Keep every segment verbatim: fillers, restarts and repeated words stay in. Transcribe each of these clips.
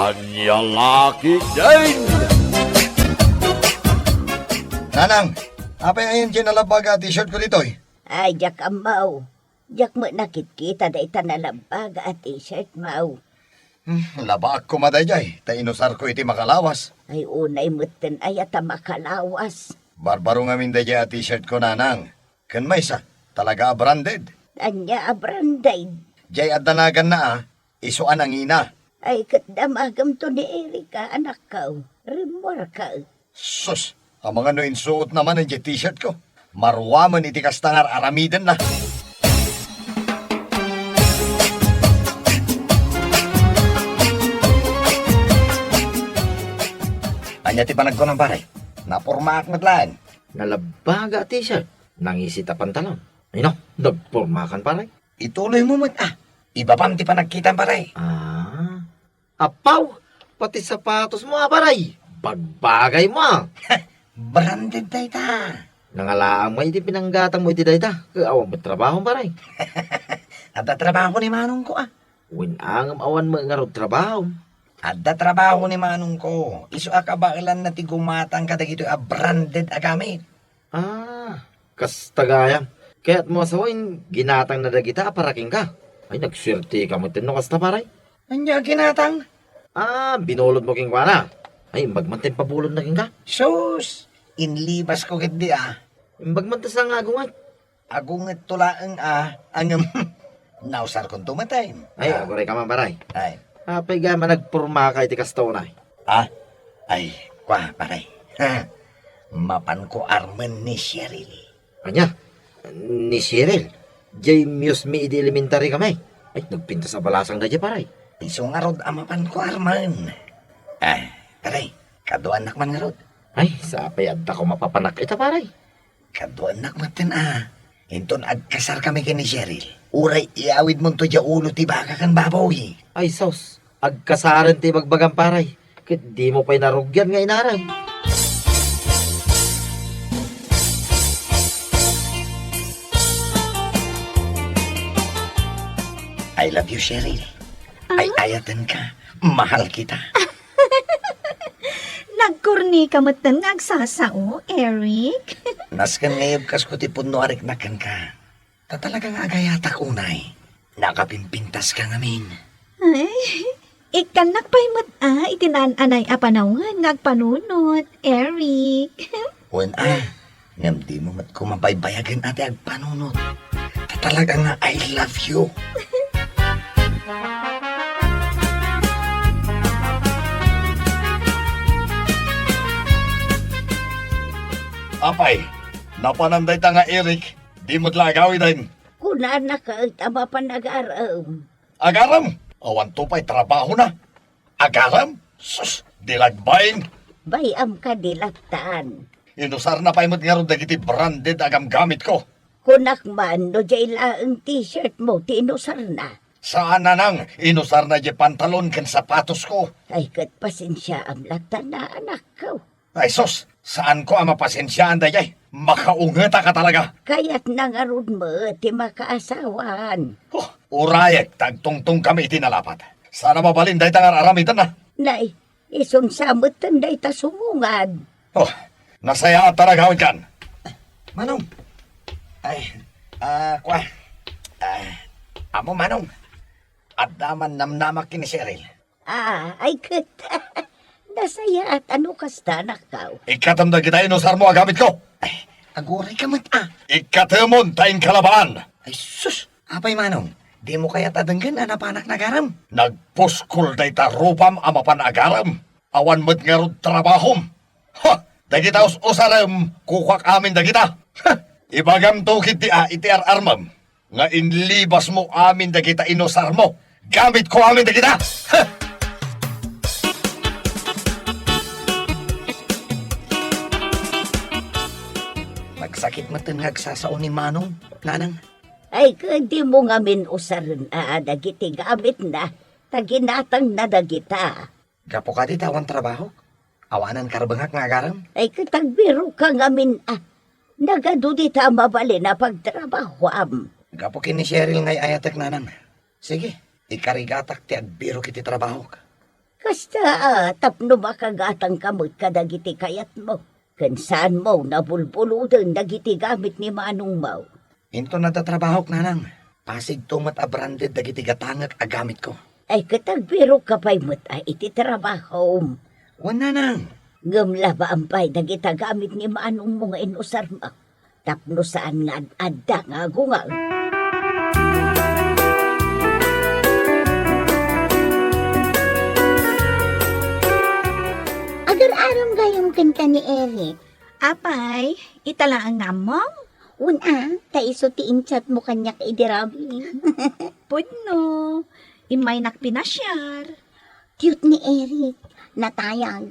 Ania la ketdin? Nanang, apay ayan ti nalabbaga a t-shirt ko ditoy? Ay, diak ammo. Diak met nakitkita dayta nalabbaga a t-shirt mo. Hmm, labaak koma daydiay, ta inusarko iti makalawas. Ay, unay metten aya ta makalawas. Barbaro ngamin daydiay a t-shirt ko, nanang. Ken maysa, talaga a branded. Ania a branded? Diay adda naganna a, isu a nangina. Ay, ket damagemto ni Erika, anakko. Rimmuarka. Sus, amangan no insuotna manen diay t-shirt ko. Maruamen iti kasta nga ar-aramidenna. Ania ti panagkunam, pare? Napormaak met laeng. Nalabbaga a t-shirt, nangisit a pantalon. Ay no, nagpormakan, pare. Ituloy mo met, ah. Ibabam ti panagkitam, pare. Ah, apaw, pati sapatos mo, ah, pare. Bagbagay mo, ah. Branded dayta. Nangalaam nga iti pinanggatang mo iti dayta. Awan met trabaho, pare. Adda trabaho ni manong ko, ah. Wen, ngem awan met ngarud trabaho. Adda trabaho ni manong ko. Isu a kabaelanna ti gumatang kadagitoy a branded a gamit. Ah, kasta gayam. Kayat mo a sawen, ginatangna dagita a para kenka. Ay, nagsuerteka met no kasta, pare. Ania a ginatang? Ah, binulod mo kenkuana. Ay, imbag man ta impabulodna kenka. Sus! Inlibas ko ketdi, ah. Imbag man ta sa nga agunget. Agungetto laeng, ah, ngem nausarkonto met, ay. Ay, ah, aguray ka man, pare. Ay. Apay gayam a nagpormaka iti kasta unay? Ah? Ay, kua, pare. Mapanko armen ni Cheryl. Ania? Ni Cheryl? Diay muse mi idi elementary kami. Ay, nagpintas a balasang daydiay, pare. Isu ngarud a mapanko armen. Ah, pare, kaduanak man ngarud. Ay, sapay adda ko mapapanak ita, pare. Kaduanak metten a. Inton agkasar kami ken ni Cheryl, uray iawid monto diay ulo ti baka ken baboy. Ay sus, agkasaren ti ibagbagam, pare. Ket dimo pay narugian nga inarem. I love you, Cheryl. Ah? Ay-ayatenka. Mahal kita. Nagkornika metten nga agsasao, Eric. Nasken nga ibkasko ti pudno a riknak kenka. Ta talaga nga agayatak unay. Nakapimpintaska ngamin. Ay, ikkannak pay met a iti naan-anay a panawen nga agpanunot, Eric. Wen a, ngem dimo met koma baybayagen a ti agpanunot. Ta talaga nga I love you. Apay, napanan dayta nga Eric, di met la agawiden. Kunana ket a mapan agarem. Agarem? Awanto pay trabahona. Agarem? Sus, di lagbain. Bay-am kadi lattan. Inusarna pay met ngarud dagiti branded a gamgamitko. Kunak man no diay laeng t-shirt mo ti inusarna. Saan, nanang, inusarna diay pantalon ken sapatosko. Ay, ket pasensiaam lattan a, anakko. Ay sus, saanko a mapasensiaan daydiay. Makaungetaka talaga. Kayatna ngarud met ti makaasawaan. Oh, urayek ta agtungtongkami iti nalapat. Saan a mabalin dayta nga ar-aramidenna. Nay, isunsa metten dayta sumungad. Oh, nasayaat ta nagawidkan. Manong. Ay, ah, kua. Ah, amo, Manong. Adda man namnamak ken ni Cheryl. Ah, ay ket. Nasayaat no kasta, anakko. Ikkatem dagita inusarmo a gamitko. Ay, agurayka met a. Ikkatemon ta inkalabaan. Ay sus, apay, Manong? Dimo kayat a denggen a napanak nagarem? Nagpuskol dayta rupam a mapan agarem. Awan met ngarud trabahom. Ha! Dagita us-usarem, kukuak amin dagita. Ha! Ibagamto ketdi a iti ar-armem nga inlibasmo amin dagita inusarmo. Gamitko amin dagita. Ha! Nagsakit metten nga agsasao ni Manong, nanang. Ay, ket dimo ngamin usaren a dagiti gamitna, ta ginatangna dagita. Gapu kadi ta awan trabahok? Awanen karbengak nga agarem? Ay, ket agbiroka ngamin a. Nagadu dita a mabalin a pagtrabahoam. Gapu ken ni Cheryl nga ay-ayatek, nanang. Sige, ikarigatak ti agbirok iti trabahok. Kasta a, tapno makagatangka met kadagiti kayatmo, ken saanmo nabulbuloden dagiti gamit ni manongmo. Inton adda trabahok, nanang, pasigto met a branded dagiti gatangek a gamitko. Ay, ket agbirokka pay met a iti trabahom. Wen, nanang. Ngem labaam pay dagita gamit ni manongmo nga inusarmo. Tapno saan nga ad-adda nga agungaw. Agar-aram gayam kenka ni Eric. Apay, ita laeng nga ammom? Wen a, ta isu ti in-chatmo kaniak idi rabii. Pudno, immaynak pinasiar. Cute ni Eric, natayag.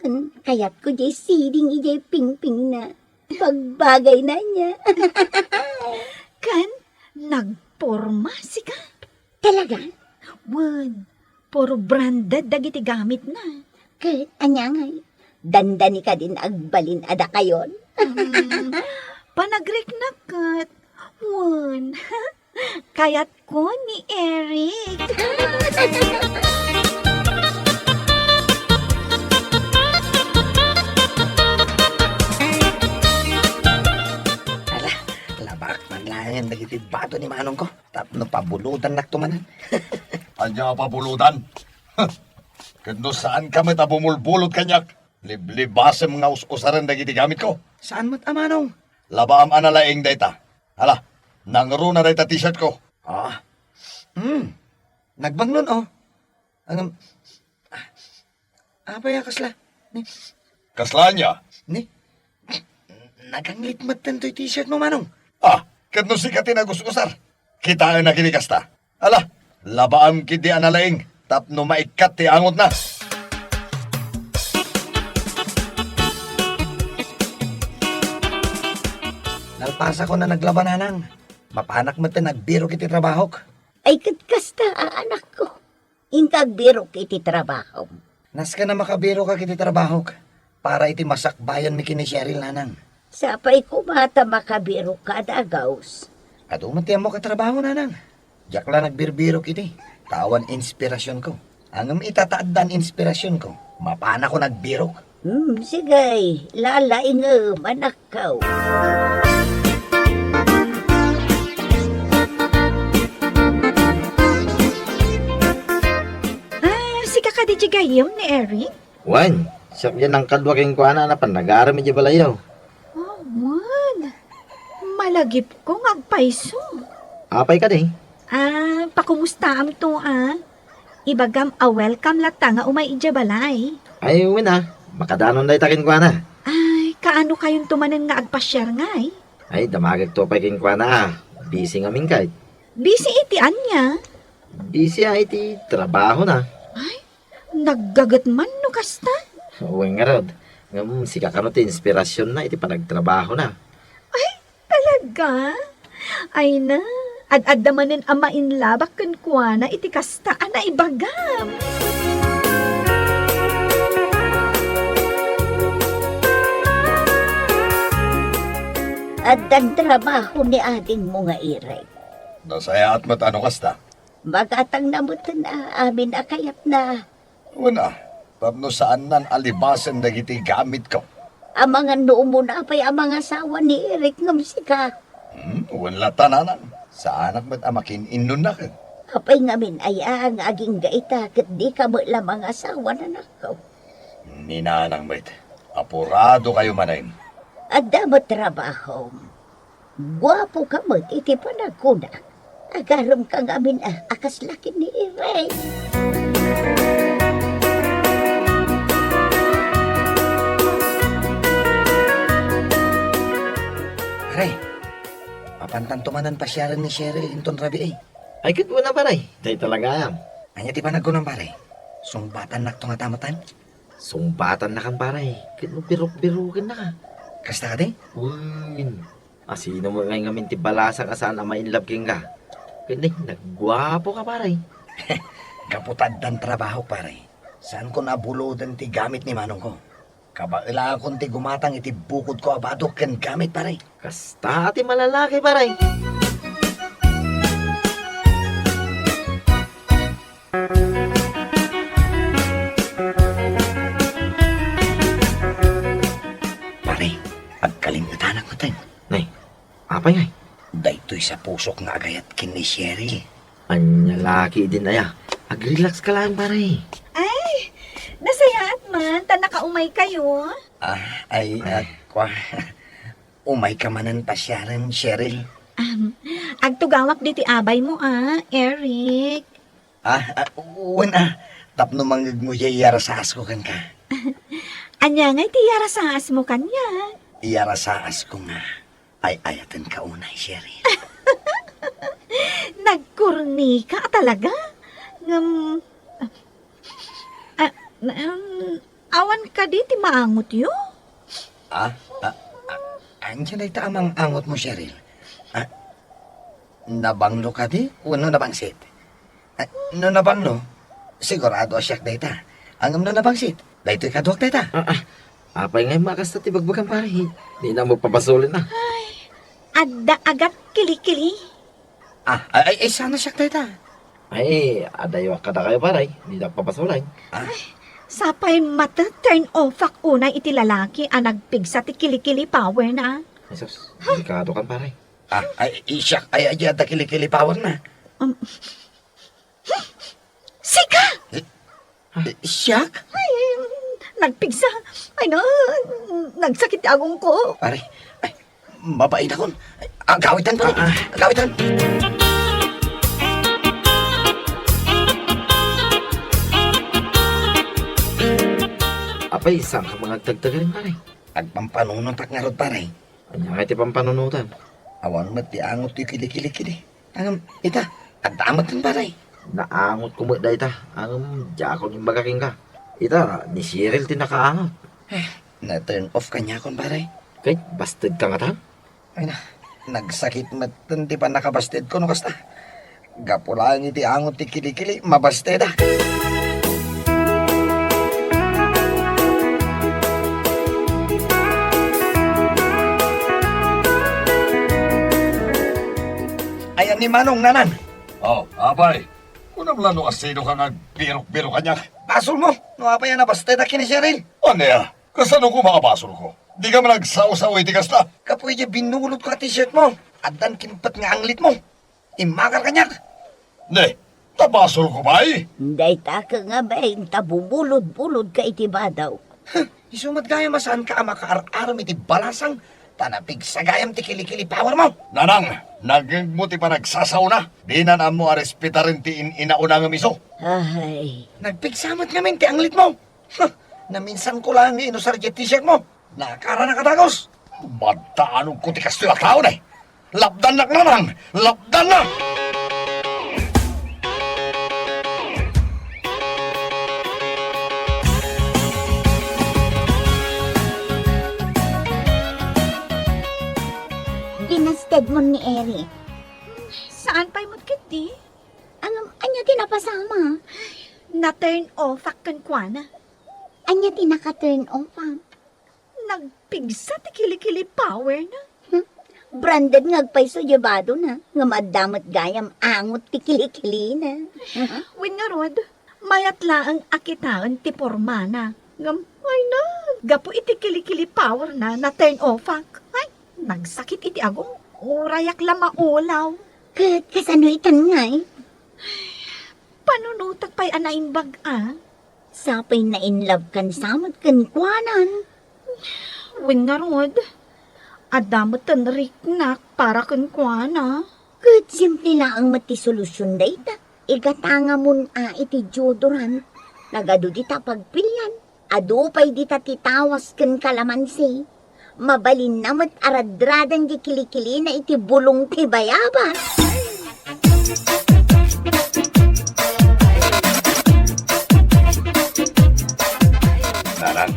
Ken kayatko diay siding idiay pingpingna. Bagbagayna ania. Ken nagporma sika? Talaga? Wen, puro branded dagiti gamitna. Ket ania ngay? Dandani kadin agbalin a dakayon? Hmm, panagriknak ket. Wen, kayatko ni Eric. Ala, labaak man laengen dagiti bato ni manongko tapno pabulodannakto manen. Ania a pabulodan? Ket no saanka met a bumulbulod kaniak, liblibasem nga us-usaren dagiti gamitko. Saan met a manong. Labaam a nalaing dayta. Hala, nangruna dayta t-shirtko. Ah. Hmm. Nagbangnon, oh. Ngem, apay a kasla? Ni? Kasla ania? Ni? Naganglit met daytoy t-shirtmo, manong. Ah, ket no sika ti nagus-usar, kitaennak iti kasta. Ala, labaam ketdi a nalaing tapno maikkat ti angotna. Nalpasakon a naglaba, nanang. Mapanak met a nagbirok iti trabahok. Ay, ket kasta a, anakko. Inka agbirok iti trabahom. Nasken a makabirokak iti trabahok para iti masakbayanmi ken ni Cheryl, nanang. Sapay koma ta makabirokka a dagaus. Adu met ti ammok a trabaho, nanang. Diak la nagbirbirok iti, ta awan inspirasionko. Ngem ita ta addan inspirasionko, mapanakon agbirok. Hmm, sige, lalaingem, anakko. Ah, sika kadi ti gayyem ni Eric? Wen, siak diay nangkadua kenkuana a napan nagaram idiay balayyo. Oh, wen. Malagipko nga agpayso. Apay kadi? Ah, pakumustaamto, ah. Ibagam a welcome latta nga umay idiay balay. Ay, wen a, makadanon dayta kenkuana. Ay, kaano kayonto manen nga agpasiar ngay? Ay, damagekto pay kenkuana a. Busy ngamin kay. Busy iti ania? Busy a iti trabahona. Ay, naggaget man no kasta. Wen ngarud, ngem sika kano ti inspirasionna iti panagtrabahona. Ay, talaga? Ay na, ad-adda manen a mainlabak kenkuana iti kasta a naibagam. Addan trabaho ni adingmo nga Eric. Nasayaat met a no kasta. Magatangna metten a amin a kayatna. Wen a, tapno saannan a libasen dagiti gamitko. Amangan no umuna pay a mangasawa ni Eric ngem sika. Hmm, wen latta, nanang. Saanak met a makin-innonna ket. Apay ngamin aya nga agingga ita ket dika met la mangasawa, anakko? Ni nanang met, apurado kayo manen. Adda met trabahom. Guapoka met iti panagkuna. Agaremka ngamin a, a kasla ken ni Irene. Pare, mapantanto manen pasiaren ni Cheryl inton rabii. Ay, ket wen a, pare. Dayta la gayam. Ania ti panagkunam, pare? Sungbatannakto ngata metten? Sungbatannakan, pare, ket no birok-birokennaka. Kasta kadi? Wen. Asino met ngay ngamin ti balasang a saan a ma-inlove kenka? Ket ni, nagguapoka, pare. Gapu ta addan trabahok, pare. Saankon a buloden ti gamit ni manongko. Kabaelakon ti gumatang iti bukodko a badok ken gamit, pare. Kasta ti malalaki, pare. Sa pusok nga agayat ken ni Cheryl. Ania la ketdin aya? Ag-relax ka laeng, pare. Ay, nasayaat man ta nakaumay kayo. Ah, ay, Ay. ah, kwa. Umay ka manen pasiaren, Cheryl. Um, agtugawak ditoy abay mo, ah, Eric. Ah, ah, wen, ah, tapno mangngegmo diay iyarasaas ko kenka. Ania ngay ti iyarasaas mo kaniak? Iyarasaas ko nga ay-ayaten ka unay, Cheryl. Nagkorni ka talaga? Ngem, ah, um, awan kadi ti maangotyo? Ah, ah, ah, ania dayta a mang-angotmo, Cheryl? Ah, nabanglo kadi wenno nabangsit? Ah, no nabanglo, sigurado a siak dayta. Ngem no nabangsit, daytoy kaduak dayta. Ah, ah. Apay ngay a kasta ti bagbagam, pare? Dina mo pabasolen, ah. Ay, adda agat kilikili. Ah, ay, ay, ay, saan a siak dayta? Ay, adayo a kadakayo, pare. Dina pabasolen. Ah. Sapay met a turn off-ak unay iti lalaki a nagpigsa ti kilikili power na. Jesus, delikado kan, pare. Ah, ay, ay, siak, ay, ay, adda kilikili power na. Um, Sika! Eh, eh, siak? Ay, nagpigsa. Ay, na, nagsakit ti agongko. Pare, ay, mabainakon. Ay, agawitan, pare. Ah, ah. Agawitan. Apay, saan ka mangagtagtagarin, pare? Agpampanunotak ngarud, pare. Ania ngay ti pampanunotam? Awan met ti angot ti kilikili kidi. Ngem, ita, adda met ken, pare. Naangotko met dayta. Ngem, diakon imbaga kenka. Ita, ni Cheryl ti nakaangot. Eh, na-turn off kaniakon, pare. Kay, basted ka ngatan? Ay na, nagsakit met ti pannakabastedko no kasta. Gapu laeng iti angot ti kilikili, mabastedak. Ayan ni Manong, Nanang. Oh, apay. Kunam la no asino ka nga agbirok-birok kaniak. Basolmo, no apay a nabastedak ken ni Cheryl. Ania? Kasano koma a basolko? Dika man agsao-sao iti kasta. Gapu iti binulotko a t-shirt mo. Addan kinupet nga anglitmo. Immakar kaniak. Ne, ta basolko pay? Dayta ka nga bain ta bubulod-bulodka iti badaw. Huh, isu met gayam a saanka a makaar-aram iti balasang ta napigsa gayam ti kilikili power mo. Nanang, nangngegmo ti panagsasaona. Dinan ammo a respetaren ti in-inaona ngem isu. Ay. Nagpigsa met ngamin ti anglitmo. Huh, naminsanko laeng nga inusar diay t-shirt mo. Nakarana ka dagus. Maddaanonko ti kastoy a tao, ne. Lapdannak, Nanang! Lapdannak! Binastedmon ni Eric. Saan pay met ketdi? Ngem, ania ti napasama? Na-turn off-ak kenkuana. Ania ti naka-turn off-am? Nagpigsa ti kilikili power na. Hmm? Branded nga agpayso diay bado na, ngem adda met gayam angot ti kilikili na. Wen ngarud, mayat laeng a kitaen ti porma na. Ngem, ay na, gapu iti kilikili power na, na-turn off-ak. Ay, nagsakit iti agong, urayak la maulaw. Ket kasano itan ngay? Panunotak pay a naimbag a. Sapay na in love kan sa met kenkuanan. Wen ngarud, adda met ten riknak para kenkuana. Ket simple laeng met ti solusion dayta. Igatangamon a iti deodorant. Nagadu dita pagpilian. Adu pay dita ti tawas ken kalamansi. Mabalinna met a radradan diay kilikilina iti bulong ti bayabas. Nanang,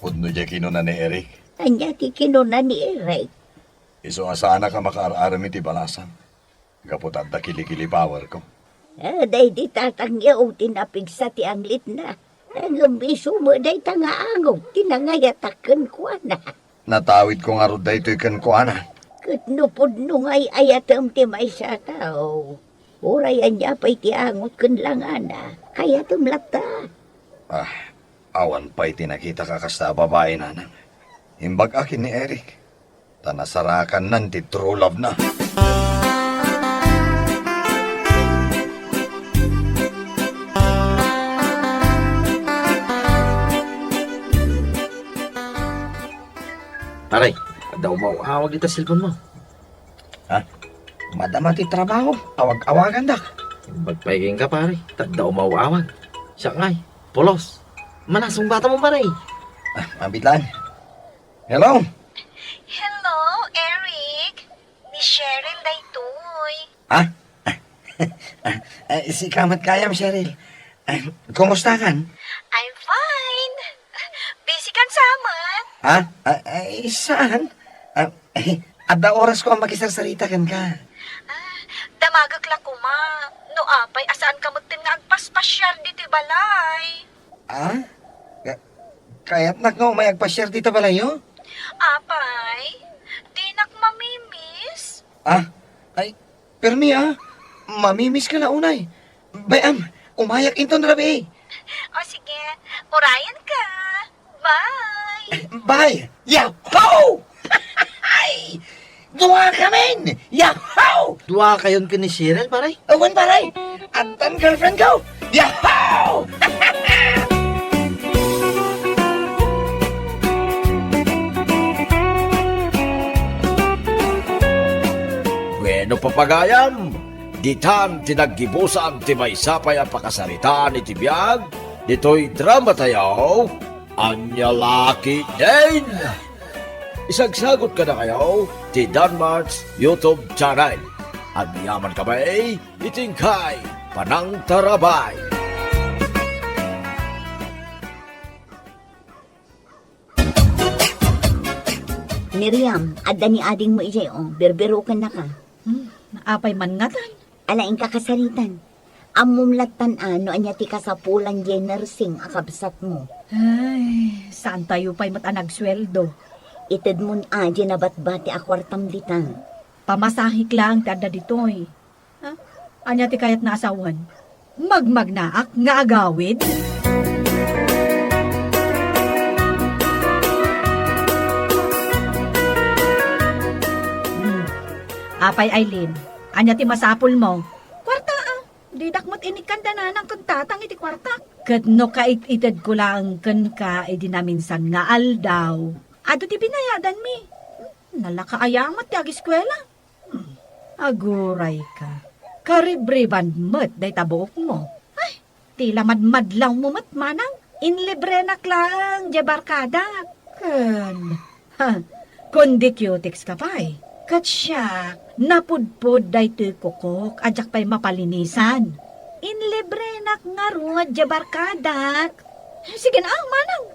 pudno diay kinuna ni Eric. Ania ti kinuna ni Eric? Isu a saanak a makaar-aram iti balasang. Gapu ta adda kilikili powerko. Ah, daydi tatangyo ti napigsa ti anglitna. Ngem isu met dayta nga angot ti nangayatak kenkuana. Natawidko ngarud daytoy kenkuana. Ket no pudno nga ay-ayatem ti maysa a tao, uray ania pay ti angot ken langana, kayatem latta. Ah, awan pay ti nakitak a kasta a babai, Nanang. Imbag-ak ken ni Eric, ta nasarakannan ti true love na. Aray, adda umaw-awag ita cellphone mo. Ha? Madama ti trabaho, awag-awagandak. Bagpay kenka, pare, ta adda umaw-awag. Siak ngay, pulos. Manasong bata mo, pare. Ah, mabitlan. Hello? Hello, Eric. Ni Cheryl daytoy. Ha? Ah, eh, sika met gayam, Cheryl. Ah, kumusta kan? I'm fine. Busy kan sa met? Ha? Ah, eh, saan? Ah, eh, adda oras ko a makisarsarita kenka. Ah, damagek la koma. No apay a saan ka met nga agpaspasiar ditoy balay. Ah? Ka-, kayatnak nga umay agpasiar dita balayo? Apay, dinak mamimiss. Ah? Ay, permi, ah. Mamimiss ka la unay. Bay-am, umayak inton rabii. O sige, urayan ka. Bye! Bye! Yahoo! Ay! Dua kamin! Yahoo! Dua kayon ken ni Cheryl, pare? Awan, pare! Addan girlfriend ko! Yahoo! Bueno, papagayam, ditan ti naggibusan ti maysa pay a pakasaritaan iti biag ditoy drama tayo, Ania La Ketdin. Isagsagut kadakayo ti Danmart's YouTube channel. Agyaman kami iti inkay panangtarabay. Miriam, adda ni adingmo idiay, o, birbirokennaka. Hmm, apay man ngatan? Ala, inka kasaritan. Ammom lattan a no ania ti kasapulan diay nursing a kabsatmo. Ay, saantayo pay met a nagsueldo. Itedmon a diay nabatbati a kuartam dita. Pamasahek laeng ti adda ditoy. Ha? Ania ti kayatna a sawen? Magmagnaak nga agawid? Hmm. Apay, Aileen, ania ti masapulmo? Kuarta, a. Didak met inikkan da nanang ken tatang iti kuartak. Ket no kait-itedko laeng kenka idi naminsan nga aldaw, adu ti binayadanmi. Nalaka aya met ti agiskuela. Hmm, agurayka. Karibriban met dayta buokmo. Ay, ti la madmadlawmo met, manang. Inlibrenak laeng diay barkadak. Ken, ha, kundi cutex ka pay. Ket siak, napudpod daytoy kukok a diak pay mapalinisan. Inlibrenak ngarud diay barkadak. Sige na, manang.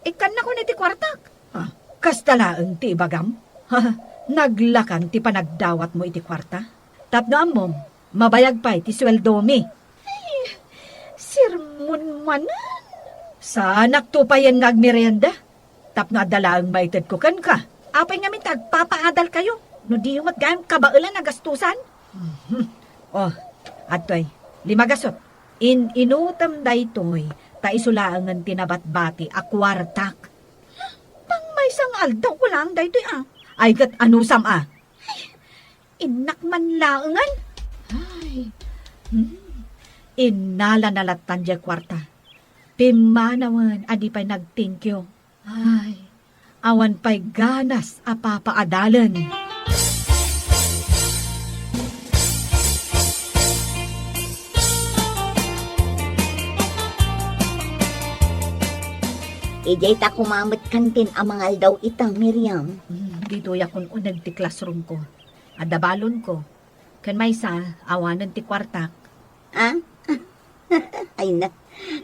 Ikkannakon iti kuartak. Ah, kasta laeng ti ibagam? Ha, naglakan ti panagdawatmo iti kuarta? Tapno ammom, mabayag pay ti sueldomi. Ay, sermon manen. Saanakto payen nga agmerienda? Tapno adda laeng maitedko kenka. Apay ngamin ti agpapaadalkayo? No diyo met gayam kabaelan a gastusan? Mhm. Oh, adtoy, lima gasut. In-inutem daytoy, ta isu laengen ti nabatbati a kuartak. Pangmaysa nga aldaw ko laeng daytoy, a. Ay, ket anusam, a? Ay, innak man laengen. Ay, hmm. Innala na lattan diay kuarta. Pimmanawen a di pay nag-thank you. Ay, awan pay ganas a papaadalen. Idiay ta kumamet kantin a mangaldaw ita, Miriam. Hmm, ditoyak un-uneg ti classroom ko. Adda balon ko. Ken maysa, awanen ti kuartak. Ah? Ay na,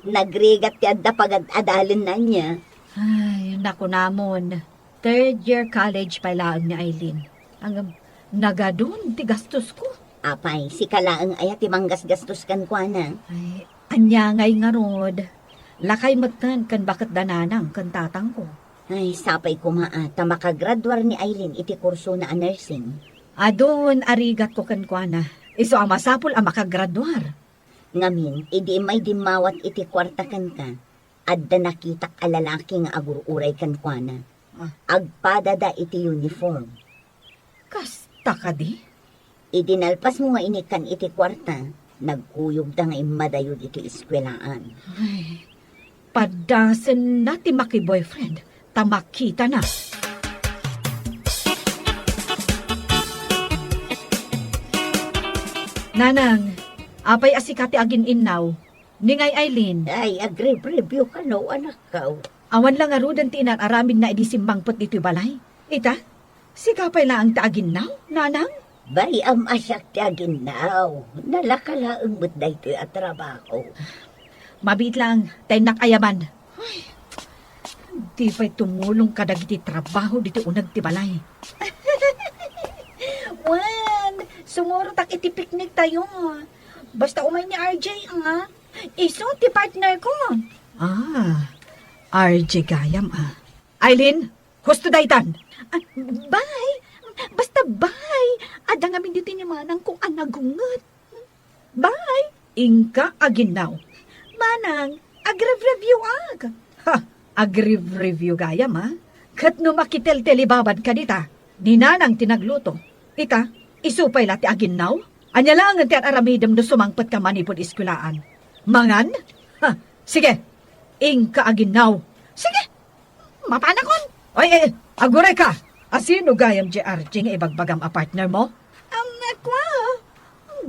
nagrigat ti adda pagad-adalen na ania. Ay, nakunamon. Third year college pay laeng ni Aileen. Ngem, nagadun ti gastosko. Apay, sika laeng aya ti manggasgastos kenkuana? Ay, ania ngay ngarud? Lakay metten ken baket da nanang ken tatangko. Ay, sapay koma a, ta makagraduar ni Aileen iti kursona a nursing. Adun a rigatko kenkuana. Isu a masapul a makagraduar. Ngamin, idi immay dimmawat iti kuarta kenka, adda nakitak a lalaki nga agur-uray kenkuana. Ah. Agpadada iti uniform. Kasta kadi? Idi nalpasmo nga inikkan iti kuarta, nagkuyogda nga immadayod iti eskuelaan. Ay, padasenna ti maki-boyfriend, ta makitana. Nanang, apay a sika ti agin-innaw? Ni ngay Aileen? Ay, agrib-review kano, anakko. Awan la ngaruden ti inar-aramidna idi simmangpet ditoy balay. Ita, sika pay laeng ti aginnaw, nanang? Bay-am a siak ti aginnaw. Nalaka laeng met daytoy a trabaho. Mabiit laeng, ta innak ayaban. Ay, di pay tumulong kadagiti trabaho ditoy uneg ti balay. Wen, sumurotak iti picnic tayo. Basta umay ni R J, ah. Isu ti partner ko. Ah, R J gayam, ah. Aileen, husto daytan. Ah, bay, basta bay. Adda ngamin ditoy ni manang ko a nagunget. Bay, inka aginnaw. Manang, agrevreviewak. Ha, agrevreviewak gayam, ah. Ket no makiteltelibabad ka dita, ni nanang ti nagluto. Ita, isu pay la ti aginnaw? Ania laengen ti ar-aramidem no sumangpet ka manipud eskuelaan? Mangan? Ha, sige. Inka aginnaw. Sige. Mapanakon. Ay, eh, aguray ka. Asino gayam di R J nga ibagbagam a partner mo? Ang, ah, kua.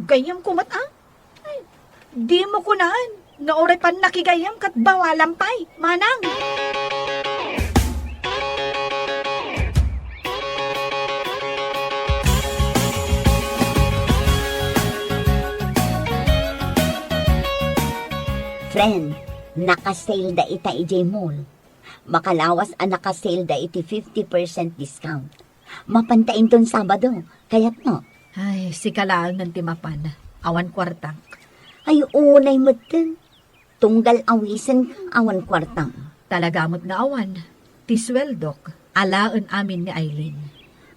Gayam ko met, ah. Ay, di mo kunan. No uray pannakigayam ket bawalam pay, manang. Friend, naka-sale da ita idiay mall. Makalawas a naka-sale da iti fifty percent discount. Mapanta inton Sabado, kayatmo? Ay, sika laengen ti mapan. Awan kuartak. Ay, unay metten. Tunggal awisen ka, awan kuartam. Talaga met nga awan. Ti sueldok, alaen amin ni Aileen.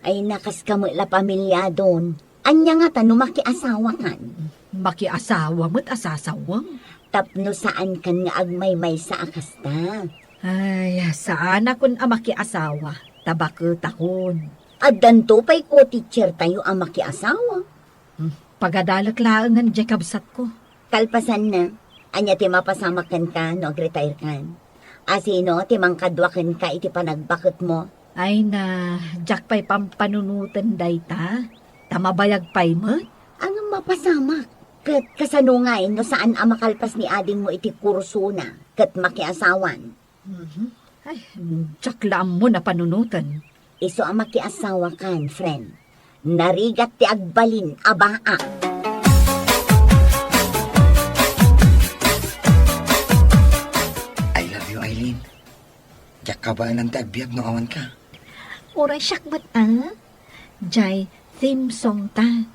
Ay, nakaska met la pamiliadon. Ania ngata no makiasawakan? Makiasawa met a sasawem. Tapno saankan nga agmaymaysa a kasta. Ay, saanakon a makiasawa, ta baketakon. Addanto pay co-teacher tayo a makiasawa. Hmm, pagadalek laengen diay kabsatko. Kalpasanna, ania ti mapasamak kenka no agretire kan? Asino ti mangkadua kenka iti panagbaketmo? Ay na, diak pay pampanunoten dayta, ta mabayag pay met. Ngem mapasamak. Ket kasano ngay no saan a makalpas ni adingmo iti kursona ket makiasawan? Mhm. Ay, diak la ammo a panunoten. Isu a makiasawakan, friend. Narigat ti agbalin a baak. I love you, Aileen. Diak kabaelan ti agbiag no awan ka. Uray siak met, ah. Jay theme song ta.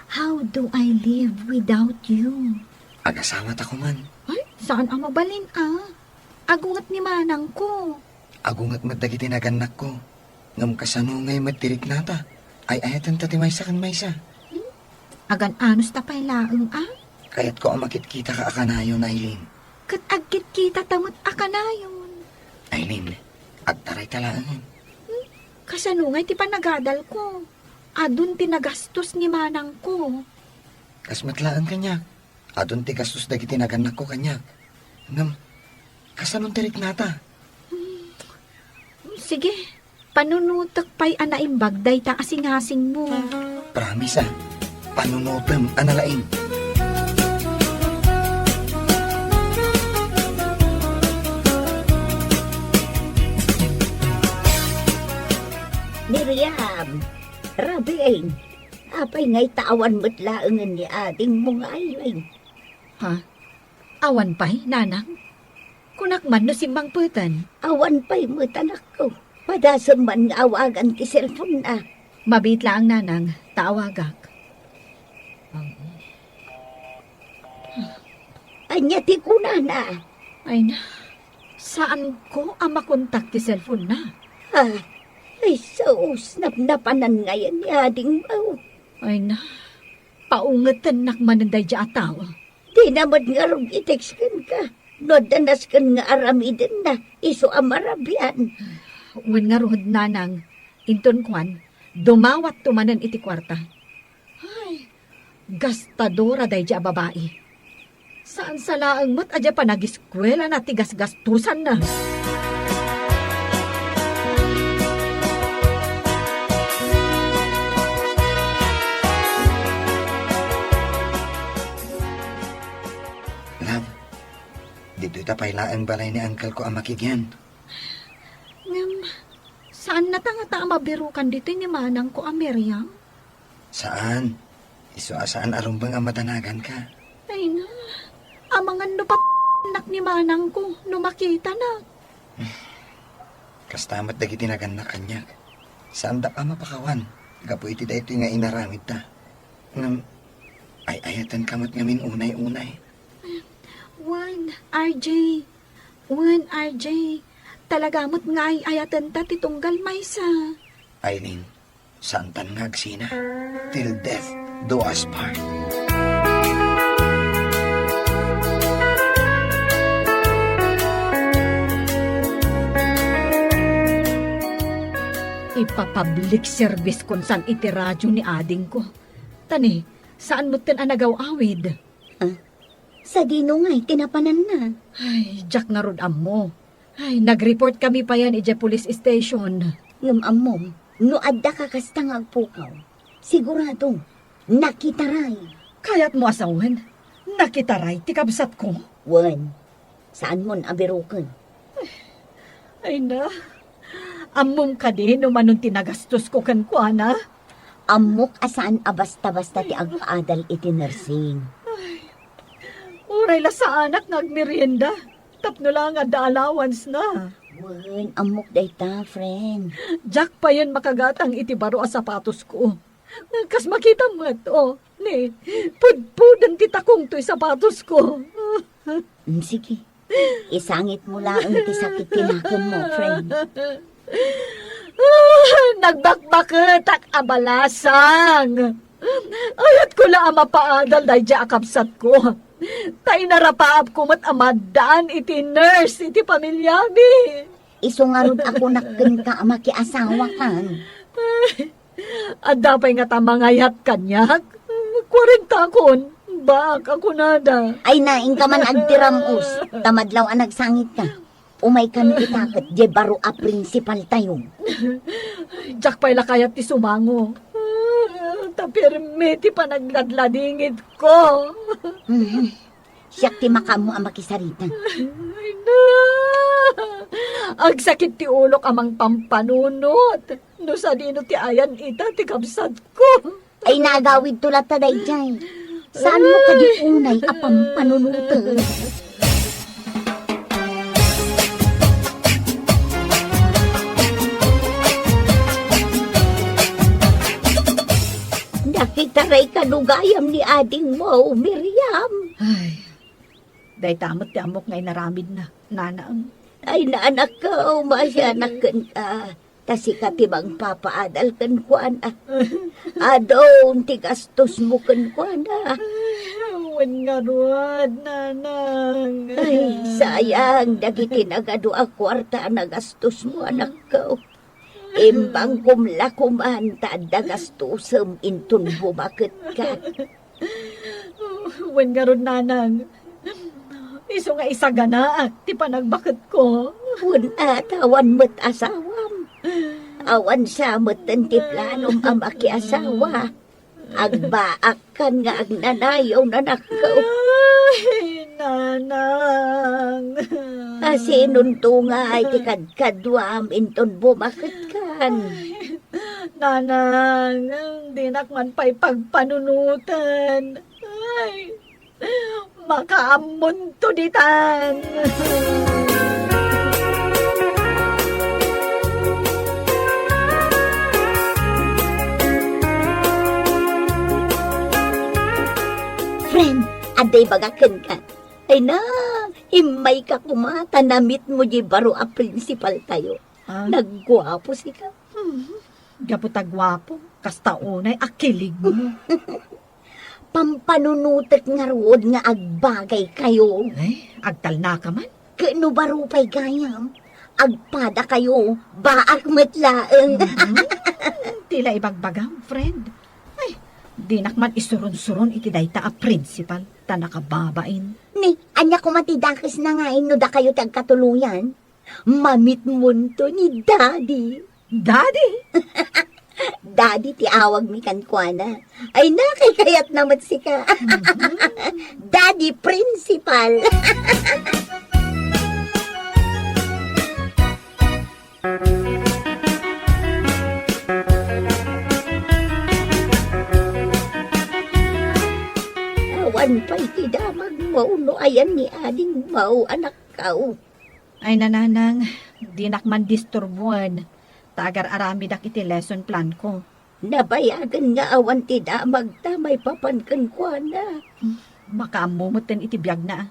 How do I live without you? Agasawata koman. Ay, saan a mabalin, ah. Agunget ni manangko. Agunget met dagiti nagannakko. Ngem kasano ngay met ti riknata? Ay-ayatenta ti maysa ken maysa. Hmm? Agan-anos ta pay laeng, ah? Kayatko a makitkitaka a kanayon, Aileen. Ket agkitkitata met a kanayon. Aileen, agtarayta laengen. Hmm? Kasano ngay ti panagadalko? Adun ti nagastos ni manangko. Kas met laeng kaniak. Adun ti gastos dagiti nagannakko kaniak. Ngem, kasano ti riknata? Hmm. Sige, panunotek pay a naimbag dayta a singasingmo. Promise, ah. Panunotem a nalaing. Miriam, Rabing, apay ngay ta awan met laengen ni adingmo nga Aileen? Ha? Awan pay, nanang? Kunak man no simmangpeten. Awan pay met, anakko. Padasem man nga awagan ti cellphone-na. Mabiit laeng, nanang, ta awagak. Ania ti kunana? Ay na, saanko a makontak ti cellphone-na. Ah, ay sus, napnapanan ngayen ni adingmo. Ay na, paungetennak manen daydiay a tao. Dina met ngarud i-text kenka. No adda nasken nga aramidenna, isu a marabian. Wen ngarud, nanang, inton kuan, dumawatto manen iti kuarta. Ay, gastadora daydiay a babai. Saan sa laeng met a diay panagiskuelana ti gasgastosanna. Ditoy ta pay laeng balay ni uncle ko a makigen. Ngem, saan nata ngata a mabirukan ditoy ni manang ko a Miriam? Saan. Isu a saan a rumbeng a madanagan ka. Ay na, amangan no pat-, nak ni manang ko no makitanak. Kasta met dagiti nagannak kaniak. Saandak a mapakawan gapu iti daytoy nga inaramidta. Ngem, ay-ayatenka met ngamin unay-unay. Wen, R J. Wen, R J. Talaga met nga ay-ayatenta ti tunggal maysa. Aileen, saantan nga agsina. Till death do us part. Ipapublic service kon saan iti radyo ni adingko. Tani, saan metten a nagaw-awid? Ah, sadino ngay ti napananna? Ay, diak ngarud ammo. Ay, nag-report kami payen idiay police station. Ngem ammom, no adda ka kasta nga agpukaw, sigurado, nakitaray. Kayatmo a sawen, nakitaray ti kabsatko? Wen, saanmon a biruken. Ay na, ammom kadi no manon ti nagastosko kenkuana? Ammok a saan a basta-basta ti agpaadal iti nursing. Ay, uray la saanak nga agmerienda. Tapno la nga adda allowance na. Wen, ammok dayta, friend. Diak payen makagatang iti baro a sapatosko. Kas makita met, oh, ni, pudpuden ti takong toy sapatosko. Mm, sige. Isangitmo laeng ti sakit ti nakemmo, friend. Ah, nagbakbaketak a balasang. Ayatko la a mapaadal daydiay a kabsatko. Ta inarapaapko met a maaddaan iti nurse iti pamiliami. Isu ngarud a kunak kenka a makiasawakan. Adda pay ngata mangayat kaniak? Kuarentakon, baak a kunada. Ay, nainka man agtiram-os, ta madlaw a nagsangitka. Umayka no ita ket diay baro a prinsipaltayo. Diak pay la kayat ti sumango. Ta pirmi ti panagladladingitko. Mhm. Siak ti makaammo a makisarita. Ay na! Agsakit ti ulok a mangpampanunot. No sadino ti ayan ita ti kabsatko. Ay, nagawidto latta daydiay. Saanmo kadi unay a pampanunoten? Nakitaray kano gayam ni adingmo, Miriam? Ay, dayta met ti ammok nga inaramidna, nanang. Ay, nanakko, maasianak kenka. Ta sika ti mangpapaadal kenkuana. Adun ti gastosmo kenkuana. Ay, wen ngarud, nanang. Ay, sayang dagiti nagadu a kuarta a nagastosmo, anakko. Imbangkom la koman ta adda gastosem inton bumaketka. Wen ngarud, nanang, isu nga isaganaak ti panagbaketko. Wen a, ta awan met asawam. Awan sa metten ti planom a makiasawa. Agbaakkan nga agnanayon, anakko. Ay, nanang. Asinonto ngay ti kadkaduam inton bumaketkan? Ay, nanang, dinak man pay pagpanunoten. Ay, makaammonto ditan. Friend, adda ibagak kenka. Ay na, immayka koma ta namitmo diay baro a prinsipaltayo. Ah? Nagguapo sika. Hmm. Gapu ta guapo, kasta unay a kiligmo. Pampanunotek ngarud nga agbagaykayo. Ay, agtalnaka man. Ket no baro pay gayam, agpadakayo, baak met laeng. Mhm. Ti la ibagbagam, friend. Ay, dinak man isurunsurun iti dayta a prinsipal, ta nakababain. Ni, ania koma ti dakesna nga inno dakayo ti agkatuloyan? Mamitmonto ni Daddy. Daddy? Daddy ti awagmi kenkuana. Ay, nakaykayatna met sika. Mhm. Daddy Principal. Pauno ayan ni Ading Mao, anakko. Ay, nanang, dinak man disturboen, ta agar-aramidak iti lesson plan ko. Nabayagen nga awan ti damagta maipapan kenkuana. Hmm, makaammo metten iti biagna.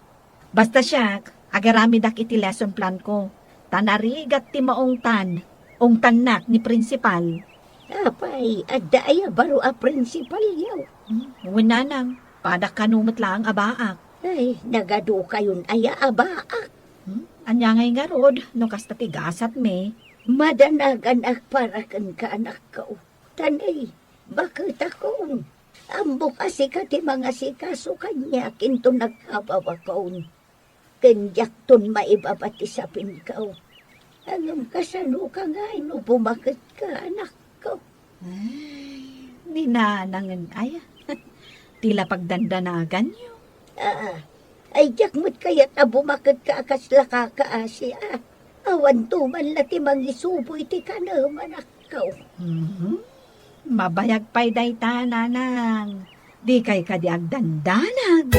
Basta siak, agaramidak iti lesson plan ko. Ta narigat ti maungtan, ungtannak ni principal. Apay, adda aya baro a principal yaw? Hmm, wen nanang, pada kano met laeng a baak. Ay, nagadukayon aya a baak? Hmm, ania ngay ngarud, no kasta ti gasatmi? Madanaganak para kenka, anakko. Tanay, baketakon. Ammok a sika ti mangasikaso kaniak inton nagkabawakon. Ken diakton maibaba ti sapinko. Ngem kasanoka ngay no bumaketka, anakko? Ay, ni nanangen aya. Ti la pagdandanaganyo. Aa, ay diak met kayat a bumaketka a kasla kakaasi a. Awanto man la ti mangisubo iti kanem, anakko. Mhm. Mabayag pay dayta, nanang. Dikay kadi agdandanag.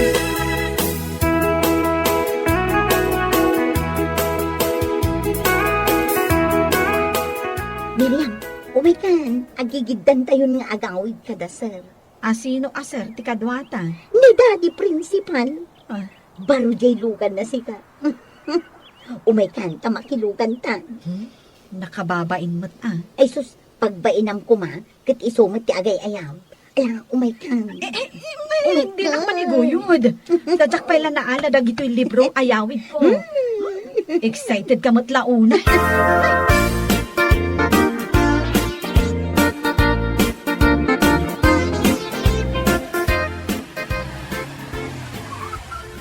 Miriam, umaykan, agigiddantayon nga agawid kada sir. A, sino a sir ti kaduata? Ni Daddy Principal. Ah. Baro diay luganna sika. Umaykan, ta makiluganta. Hmm? Nakababain met a. Ay sus, pagbainam koma, ket isu met ti agay-ayam. Ala, umaykan. Eh, eh, eh, eh, dinak maniguyod. Sadiak pay la naala dagitoy libro a yawid ko. Hmm. Excited ka met la unay.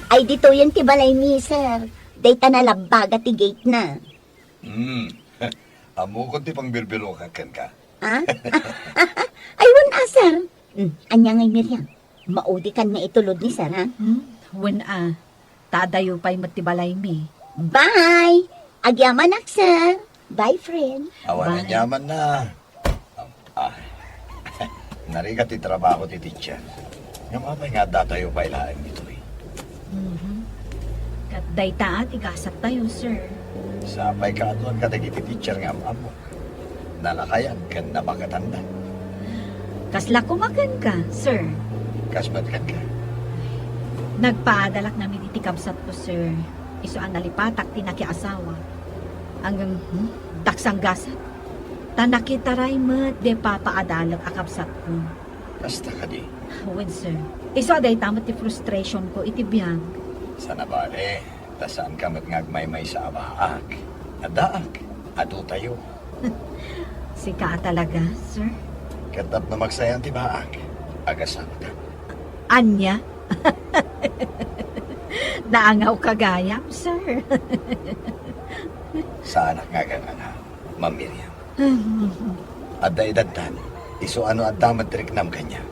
Ay, ditoyen ti balaymi, sir. Dayta nalabbaga ti gate na. Hmm. Ammokon ti pangbirbirokak kenka. Ha? Ay, wen a, sir. Hmm, ania ngay, Miriam? Maudikan nga itulod ni sir, ha? Hmm, wen a. Ta adayo pay met ti balaymi. Bye! Agyamanak, sir. Bye, friend. Awan. Bye. Anyaman na. Ah, narigat ti trabaho ti teacher. Ngem apay nga addatayo pay laeng ditoy? Mhm. Ket dayta ti gasattayo, sir. Sapay kaduan kadagiti teacher nga am-ammok. Nalakayan ken nabaketanda. Kasla koma kenka, sir? Kas met kenka? Nagpaadalak ngamin iti kabsatko, sir. Isu a nalipatak ti nakiasawa. Ngem, hmm, daksang gasat. Ta nakitaray met di papaadalek a kabsatko. Kasta kadi? Wen, sir. Isu a dayta met ti frustration ko iti biag. Saan a bale, ta saanka met nga agmaymaysa a baak. Addaak, adutayo. Sika a talaga, sir? Ket tapno magsayaan ti baak, agasawaka. Ania? Naangawka gayam, sir. Saanak nga agangangaw, Ma'am Miriam. Adda edadtan, isu a no adda met ti riknam kaniak,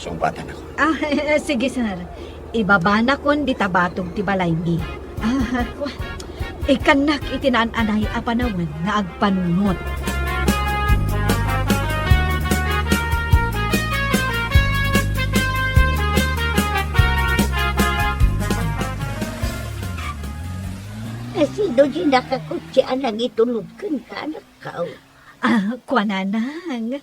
sungbatanakon. Ah, sige, sir. Ibabanakon dita batog ti balaymi. Ah, kua-, ikkannak iti naan-anay a panawen nga agpanunot. Asino di nakakutsi a nangitulod kenka, anakko? Ah, kuananang,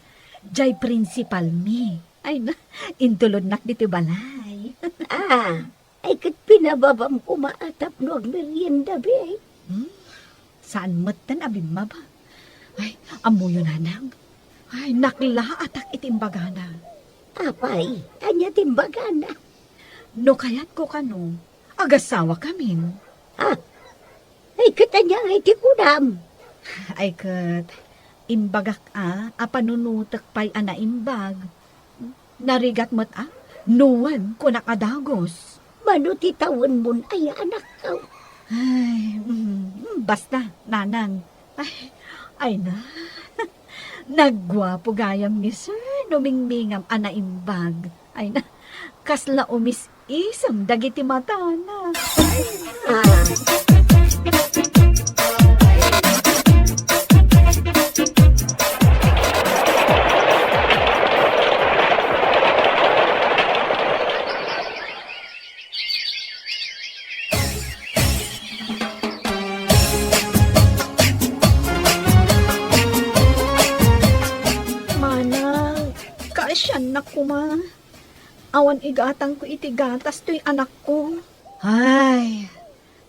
jay principalmi. Ay na, intulodnak ditoy balay. Ah, ay ket pinababam koma a tapno agmerienda, be. Hmm? Saan metten a bimmaba? Ay, ammoyo, nanang. Ay, naklaatak iti imbagana. Apay, ania ti imbagana? No kayatko kano, agasawakamin. Ah, ay, ket ania ngay ti kunam? Ay, ket imbagak a, a panunotek pay a naimbag. Narigat met a, no wen, kunak a dagus. Mano ti tawenmon aya, anakko? Ay, mm, basta, nanang. Ay, ay na. Nagguapo gayam ni Sir no mingmingam a naimbag. Ay na, kasla umis-isem dagiti matana. Ah. Awan igatangko iti gatas toy anakko. Ay,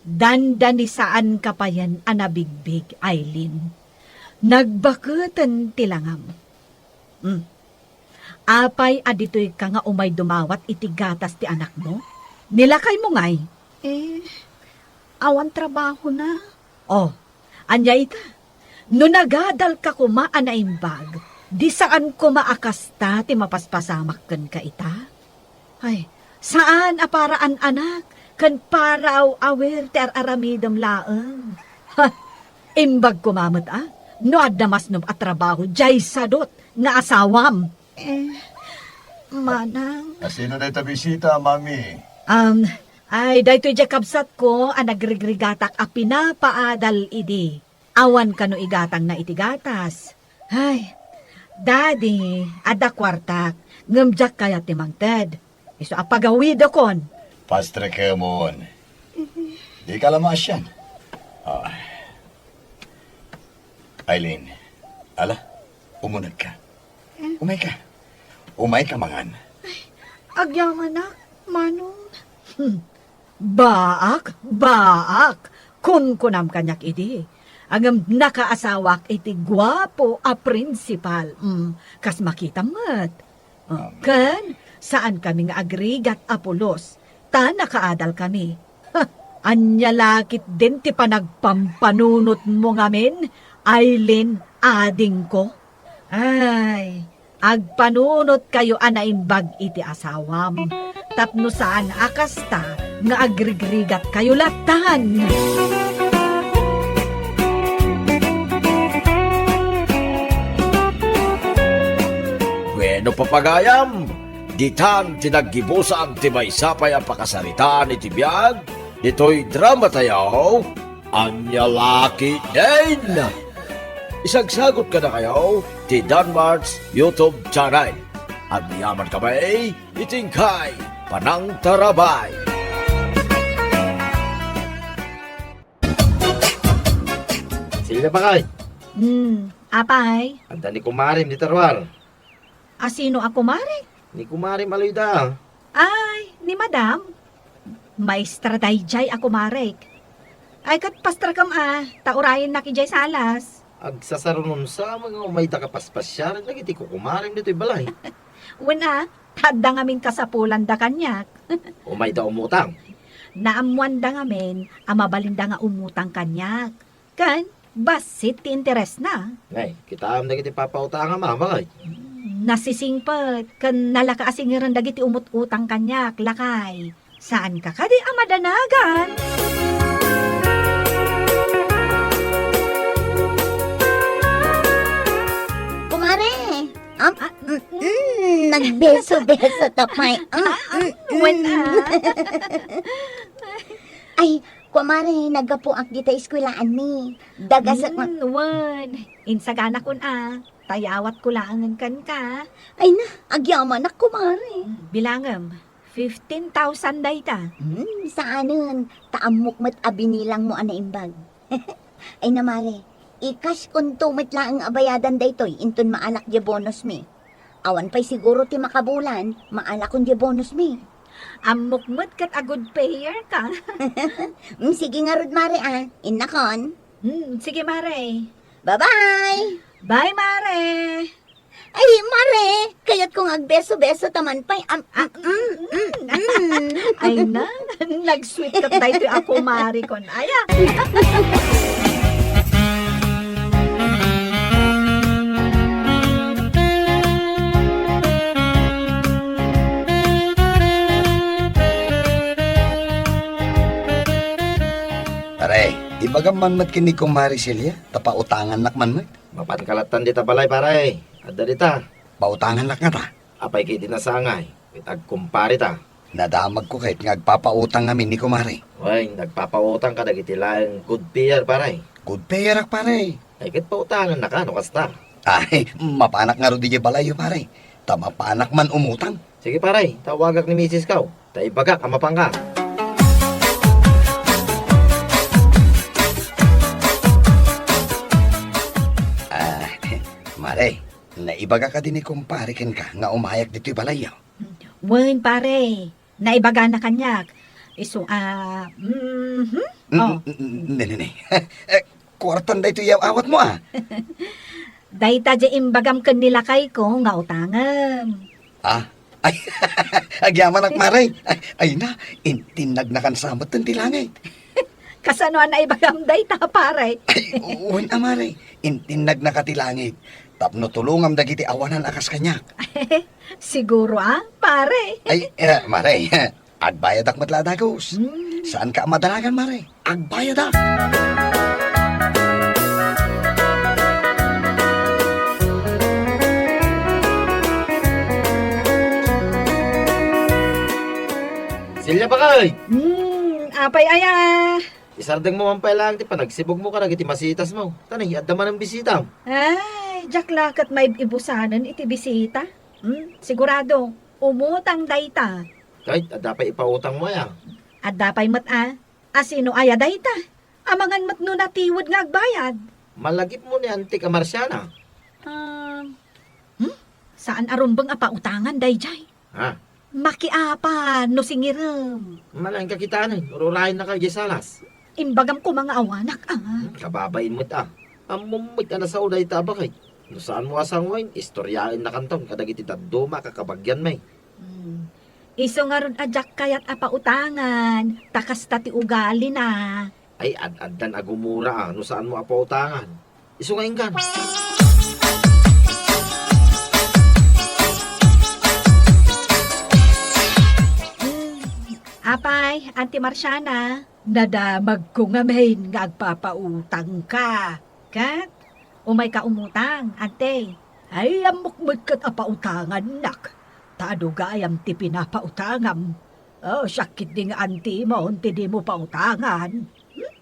dandani saanka payen a nabigbig, Aileen. Nagbaketen ti langam. Hmm. Apay a ditoyka nga umay dumawat iti gatas ti anakmo? Ni lakaymo ngay? Eh, awan trabahona. Oh, ania ita? No nagadalka koma a naimbag, di saan koma a kasta ti mapaspasamak kenka ita? Ay, saan a para an-anak ken para aw-awir ti ar-aramidem laeng. Ha, imbag koma met a no adda masnop a trabaho diay sadut nga asawam. Eh, manang. A sino dayta bisita, Mami? Um, ay, daytoy diay kabsatko a nagrigrigatak a pinapaadal idi. Awan kano igatangna iti gatas. Ay, Daddy, adda kuartak, ngem diak kayat ti mangted. Isu a pagawidakon. Pastrekemon. Dika la maasian. Ah. Aileen, ala, umunegka. Umayka. Umayka mangan. Agyamanak, Manong. Hmm. Baak, baak, kunkunam kaniak idi. Ngem nakaasawak iti guapo a prinsipal. Mm, kas makitam met. Ah, ken, saan kami nga agrigat a pulos, ta nakaadal kami. Ha, ania la ketdin ti panagpampanunotmo ngamin, Aileen, adingko? Ay, agpanunotkayo a naimbag iti asawam, tapno saan a kasta nga agrigrigatkayo lattan. Bueno, papagayam, ditan ti naggibusan ti maysa pay a pakasaritaan iti biag ditoy dramatayo, Ania La Ketdin? Isagsagot kadakayo ti Danmart's YouTube channel. Agyaman kami iti inkay panangtarabay. Sila pa kay? Hmm, apay? Anda ni kumarim dita ruar. A sino a kumarek? Ni kumarem Aloyda. Ay, ni Madam. Maestra daydiay a kumarek. Ay, ket pastrekam a, ta urayennak idiay salas. Agsasarunonsa nga umayda ka paspasiaren dagiti kukumarem ditoy balay. Wen a, ta adda ngamin kasapulanda kaniak. Umayda umutang? Naammoanda ngamin a mabalinda nga umutang kaniak. Ken bassit ti interesna. Nay, kitaem dagiti papautangam a, bakay? Mm, nasisingpet ken nalaka a singeren dagiti umut-utang kaniak, lakay. Saanka kadi a madanagan? Kumare! Am, ah, mm, mm, nagbeso-beso ta pay. Mm, mm, wen, mm. Ay, kumare, naggapuak dita eskwelaanmi. Dagasek ma- Mm, wen. Insaganakon a. Tayawatko laengen kenka. Ay na, agyamanak, kumare. Mm, bilangem, fifteen thousand dayta. Hmm, saanen, ta ammok met a binilangmo a naimbag. Ay na, mare, i-cashkonto met laeng a bayadan daytoy inton maalak diay bonusmi. Awan pay siguro ti makabulan, maalakon diay bonusmi. Ammok met ket a good payer ka. Mm, sige ngarud, mare, a. Innakon. Hmm, sige, mare. Bye-bye! Bye, mare! Ay, mare! Kayatko nga agbeso-beso ta man pay. Am, ah, mm, mm, mm. Ay na, nag-sweet ket daytoy a kumare kon. Aya. Pare, ibagam man met ken ni Kumare Celia, ta pautangannak man met. Mapanka lattan dita balay, pare. Adda dita. Pautangannak ngata? Apay ket di nasangay, ket agkumpare ta. Nadamagko ket nga agpapautang ngamin ni Kumare. Wen, nagpapautang kadagiti laeng good payer, pare. Good payerak, pare. Ay, ket pautangannaka no kasta. Ay, mapanak ngarud idiay balayyo, pare. Ta mapanak man umutang. Sige, pare, tawagak ni misis ko. Ta ibagak a mapanka. Ah, mare, naibaga kadi ni kumpare kenka nga umayak ditoy balayyo? Wen, pare, naibagana kaniak. Isu, ah, mhm. Mm, Oh. mm, mm, ne, ne, ne. Eh, kuartan daytoy yaw-awatmo, ah. Dayta diay imbagam ken ni lakayko nga utangem. Ah? Ay, agyamanak, mare. Ay, ay na, intinnagnakan sa met ti langit. Kasano a naibagam dayta, pare? Ay, wen a, mare. Intinnagnaka ti langit tapno tulongam dagiti awanan a kas kaniak. Siguro, ah, pare. Ay, eh, mare, agbayadak met la a dagus. Hmm. Saanka a madanagan, mare. Agbayadak. Silya, bakay! Hmm, apay aya? Isardengmo man pay laeng ti panagsibugmo kadagiti masitasmo. Tani, adda manen bisitam. Ay, diak la ket maib-ibusanen iti bisita. Hmm, sigurado, umutang dayta. Kay, adda pay ipautangmo aya? Adda pay met a. Asino aya dayta? Amangan met no natiwed nga agbayad. Malagipmo ni Antik a Marciana. Ah, hmm? Saan a rumbeng a pautangan daydiay? Ha? Makiapa no singirem. Malaingka kitaen, ururayen na kay salas. Imbagam koma nga awanak, ah. Hmm, kababain met, ah. Ammom met a nasao dayta a baket. No saanmo a sangoen, istoryaennakanton kadagiti dadduma a kakabagianmi. Hmm. Isu ngarud a diak kayat a pautangan, ta kasta ti ugalina. Ay, ad-addan a gumura, ah, no saanmo a pautangan. Isu nga inkan. Hmm. Apay, Auntie Marciana, nadamagko ngamin nga agpapautangka. Ket, umayka umutang, Ante. Ay, ammok met ket a pautangannak. Ta adu gayam ti pinapautangam. Oh, siak ketdi nga antimo, ti dimo pautangan. Hmm?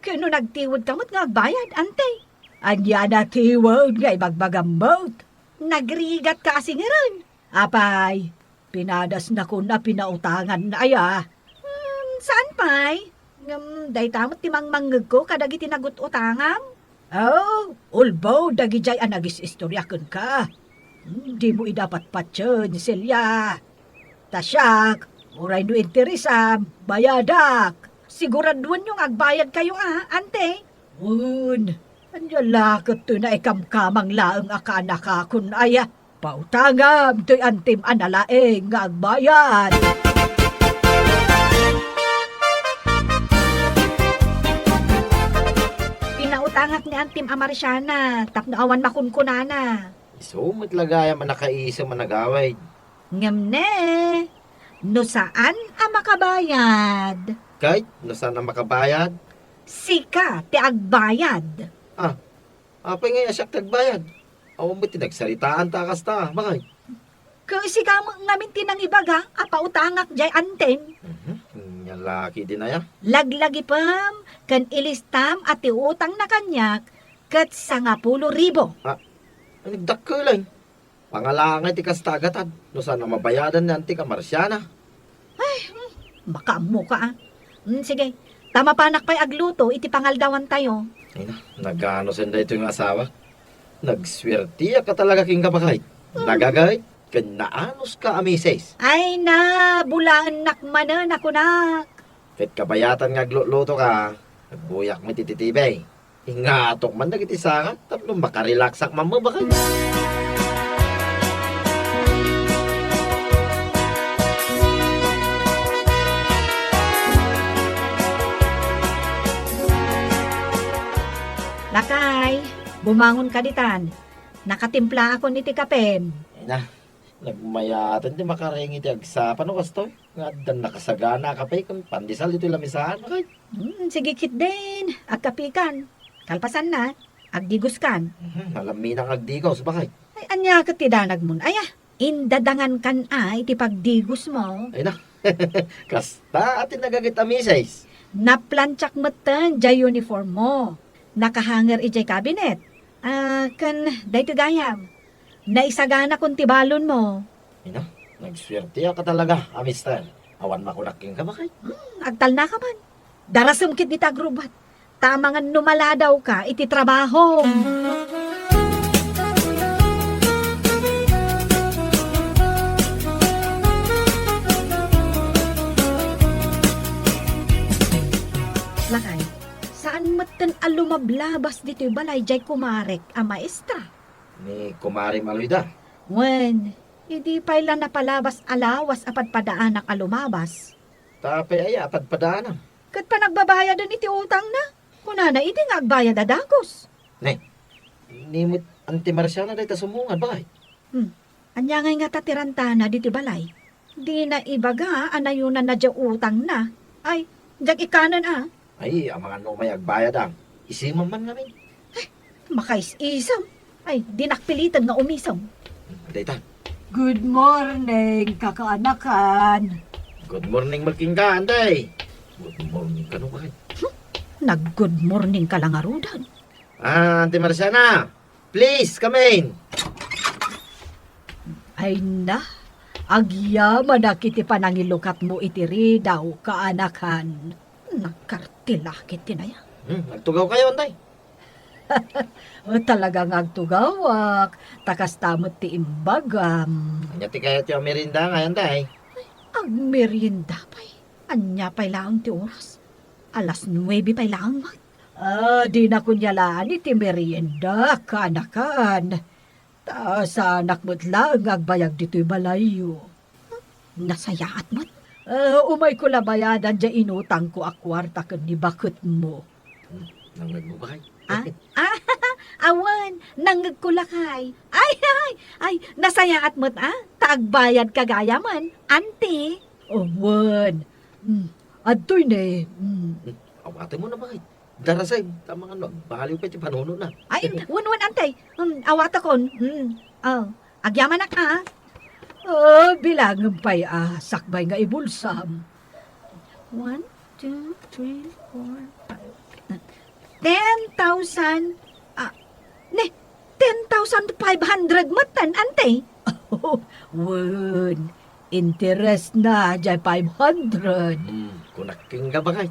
Ken no nagtiwedka met nga agbayad, Ante? Ania natiwed nga ibagbagam met? Nagrigatka a singirem. Apay, pinadasnakon a pinautangan aya? Hmm, saan pay? Ngem dayta met ti mangmangngegko kadagiti nagut-utangam. Oh, ulbaw dagidiay a nagis-istorya kenka. Hmm, dimo ida patpatien, Celia. Ta siak, uray no interesam, bayadak. Siguraduenyo nga agbayadkayo, a, Ante? Wen, ania la ket toy naikamkamang laeng a kaanakakon aya? Pautangam toy antim a nalaing nga agbayad. Pinautangak ni Antim a Marciana tapno awan makunkunana. Isu met la gayam a nakaisem a nagawid. Ngem ne, no saan a makabayad. Ket no saan a makabayad? Sika ti agbayad. Ah, apay ngay a siak ti agbayad? Awan met ti nagsaritaanta a kasta, bakay? Ket sika met ngamin ti nangibaga a pautangak diay antim. Mhm. Ania la ketdin aya? Laglagipem ken ilistam a ti utangna kaniak ket sangapulo ribu. Ah, nagdakkel, ay. Pangalangay ti kasta a gatad, no saan a mabayadan ni Antik a Marciana. Ay, hmm, makaammoka, a. Hmm, sige, ta mapanak pay agluto iti pangaldawantayo. Ay na, naganusen daytoy nga asawa. Nagsuertiak a talaga kenka, bakay. Hmm. Nagagayat ken naanuska a misis. Ay na, bulaennak manen a kunak. Ket kabayatan nga agluto ka, agbuyak met iti T V. Ingatok man dagiti sangak tapno makarelaksak man met, bakay. Lakay, bumangonka ditan. Nakatimplaakon iti kapem. Ay na, nagmayaten ti makaring iti agsapa no kastoy. Nga addan nakasagana a kape ken pandesal ditoy lamisaan, bakay. Hmm, sige ketdin, agkapekan. Kalpasanna, agdigoskan. Mhm, malaminak nga agdigos, bakay. Ay, ania ket ti danagmon, aya? Indadangankan a iti pagdigosmo. Ay na, kasta a ti nagagayat a misis. Naplantsak metten diay uniformmo. Nakahanger idiay kabinet. Ah, ken daytoy gayam. Naisaganakon ti balonmo. Ina, nagsuerteak a talaga a mister. Awan makunak kenka, bakay. Hmm, agtalnaka man. Darasem ketdi ti agrubbuat. Ta amangan no maladawka iti trabahom. Ket a lumablabas ditoy balay jay kumarek a maestra. Ni kumarem a Loida? Wen, idi pay la napalabas a lawas a padpadaanak a lumabas. Ta apay aya a padpadaanam? Ket panagbabayadan iti utangna. Kunana idi nga agbayad a dagus. Ne, ni met Auntie Marciana dayta sumungad, baket? Hmm. Ania ngay ngata ti rantana ditoy balay? Dina ibaga a nayunanna diay utangna. Ay, diak ikkanen a. Ay, amangan no umay agbayad a. Isemam man ngamin. Ay, makais-isem. Ay, dinak piliten nga umisem. Dayta. Good morning, kakaanakan. Good morning met kenka, Auntie. Good morning kano, baket? Hmm, nag-good morning ka la ngaruden. Ah, Auntie Marciana, please, come in. Ay na, agyamanak iti panangilukatmo iti ridaw, kaanakan. Nagkartilak iti naya. Hmm, agtugawkayo, Auntie. O, talaga nga agtugawak, ta kasta met ti imbagam. Ania ti kayatyo a merienda ngay, Auntie? Ay, agmerienda pay. Ania pay laeng ti oras? Alas nuebe pay laeng met. Ah, dinak unyalaan iti merienda, kaanakan. Ta saanak met laeng nga agbayag ditoy balayyo. Nasayaat met. Ah, umayko la bayadan diay inutangko a kuarta ken ni baketmo. Hmm, nangngegmo, baket? Ah? Ah, awan, nangngegko lakay. Ay, ay, ay, nasayaat met, ah, ta agbayadka gayamen, Auntie. Awan. Hmm, adtoy ne. Hmm. Hmm, awatemon a, baket. Darasay, ta amangan no agbaliw pay ti panunotna. Ay, wen, wen, Auntie. Hmm, awatakon. Hmm. Oh, agyamanak, ah. Oh, bilangem pay a sakbay nga ibulsam. One, two, three, four, five. Ten thousand, ah, ne, ten thousand five hundred met ten, Auntie. Wen, interestna diay five hundred. Hmm, kunak kenka, baket.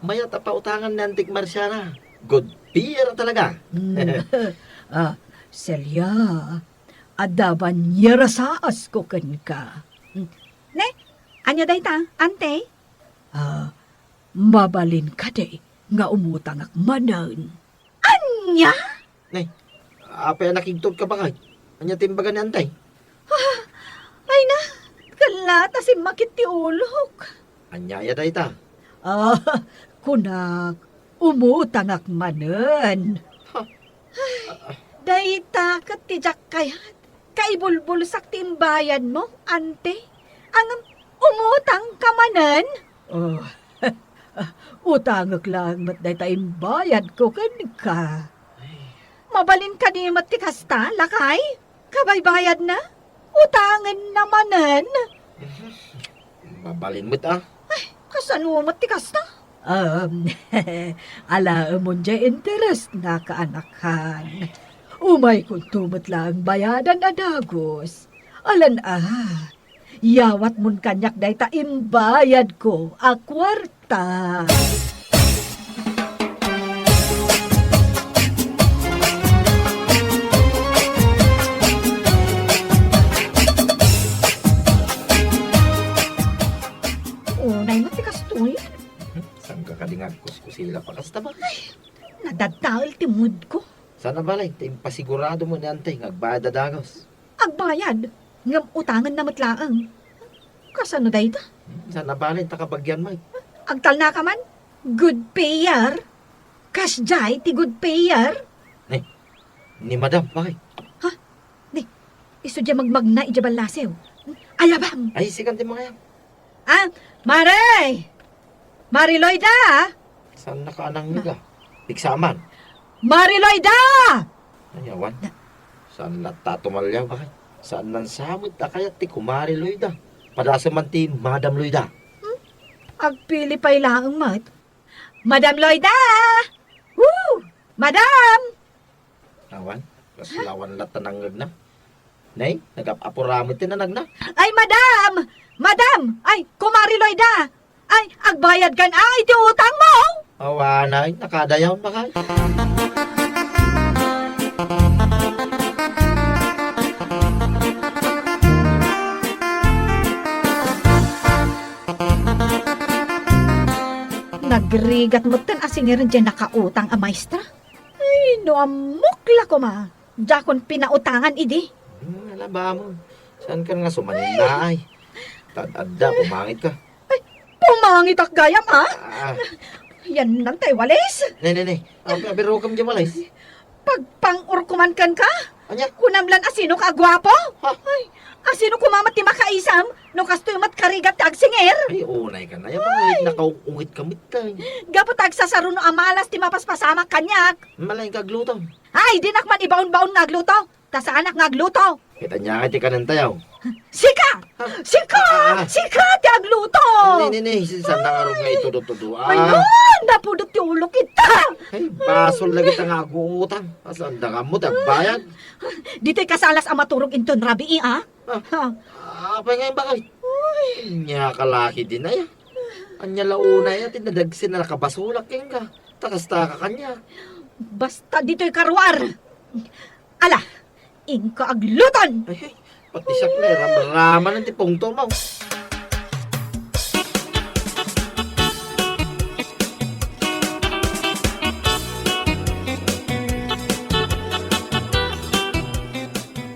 Mayat a pautangan ni Auntie Marciana. Good payer talaga. Hmm. Ah, Celia, adda man nga rasaas ko kenka. Hmm. Ne? Ania dayta, Auntie? Ah, mabalin kadi nga umutangak manen? Ania? Nay, apay a nakigtotka, baket? Ania ti imbaga ni Auntie? Ah, ay na, kella ta simmakit ti ulok. Ania aya dayta? Ah, kunak, umutangak manen. Ha? Ay, dayta ket ti diak kayat. Kaibulbulsak ti imbayadmo, Auntie. Ngem umutangka manen? Oh, utangek laeng met dayta imbayadko kenka. Mabalin kadi met ti kasta, lakay? Kabaybayadna? Utangenna manen? Mabalin met a. Ay, kasano met ti kasta? Um, alaemon diay interestna, kaanakan. Umaykonto met laeng bayadan a dagus. Alan a, yawatmon kaniak dayta imbayadko a kuarta. Unay met ti kastoy. Saan ka kadi nga agkuskusila pa kasta ba? Ay, nadadtael ti mood ko. Saan a bale, ta impasigurado mo ni Auntie nga agbayad a dagus. Agbayad? Ngem utangenna met laeng. Kasano dayta? Saan a bale, ta kabagian mo. Agtalnaka man? Good payer? Kasdiay ti good payer? Ni, ni Madam, bakit? Ha? Ni, isu diay magmagna idiay ballasiw. Ayabam! Ay, sikan ti mga yan. Ah, Mare! Mare Loida! Saan nakaanang nila? Piksaman. Mare Loida! Ay, awan. Saan latta tumalyaw, bakit? Saan nan samit a kayat ti Kumare Loida? Padasem man ti Madam Loida. Hmm? Agpili pay laeng met. Madam Loida! Woo! Madam! Awan, kaslawan latta nangngegna. Nay, nagap-apura met ti nanagna. Ay, madam! Madam! Ay, Kumare Loida! Ay, agbayadkan a iti utangmo! Awan, ay, nakadayaw, bakit? Nag- Agrigat metten a singir diay nakautang a maestra. Ay, no ammok la koma, diakon pinautangan idi. Hmm, ala, bamon. Saan ka nga sumanindaay? Tad-adda, pumangit ka. Ay, pumangitak gayam, a? Ah. Yan lang tay walis. Ne, ne, ne. Abi, abi, rukem diay walis. Pagpang-urkuman kenka? Ania? Kunam lan a sino ka aguapo? Ha? Ay, a sino koma met ti makaisam no kastoy met karigat ti agsingir? Ay, unay ka na. Ay! Nakaungit ka met kay. Gapu ta agsasaruno a malas ti mapaspasamak kaniak. Malaing ka agluto. Ay, dinak man ibaon-baon nga agluto. Ta saanak nga agluto. Ket ania ngay ti kanentayo? Sika! Ha? Sika! Ah. Sika ti agluto! Ne, ne, ne, si-, saan nga arog nga itudo-tudo, a? Ay, napudot ti ulok ita! Ay, basol lagi ta nga aguutang. Saan da nga ammo ti agbayad? Ditoy kasalas a maturog inton rabii, a? Ah. Ha? Apay ngay, bakay? Uy. Ania ka laki din, ay, a? Ania la unay a ti nadagsen a nakabasolak kenka? Ta kasta ka kaniak. Basta ditoy karuar. Ala, inka agluton! Ay, ay, pati siak nga, ramramanen ti pungto mo.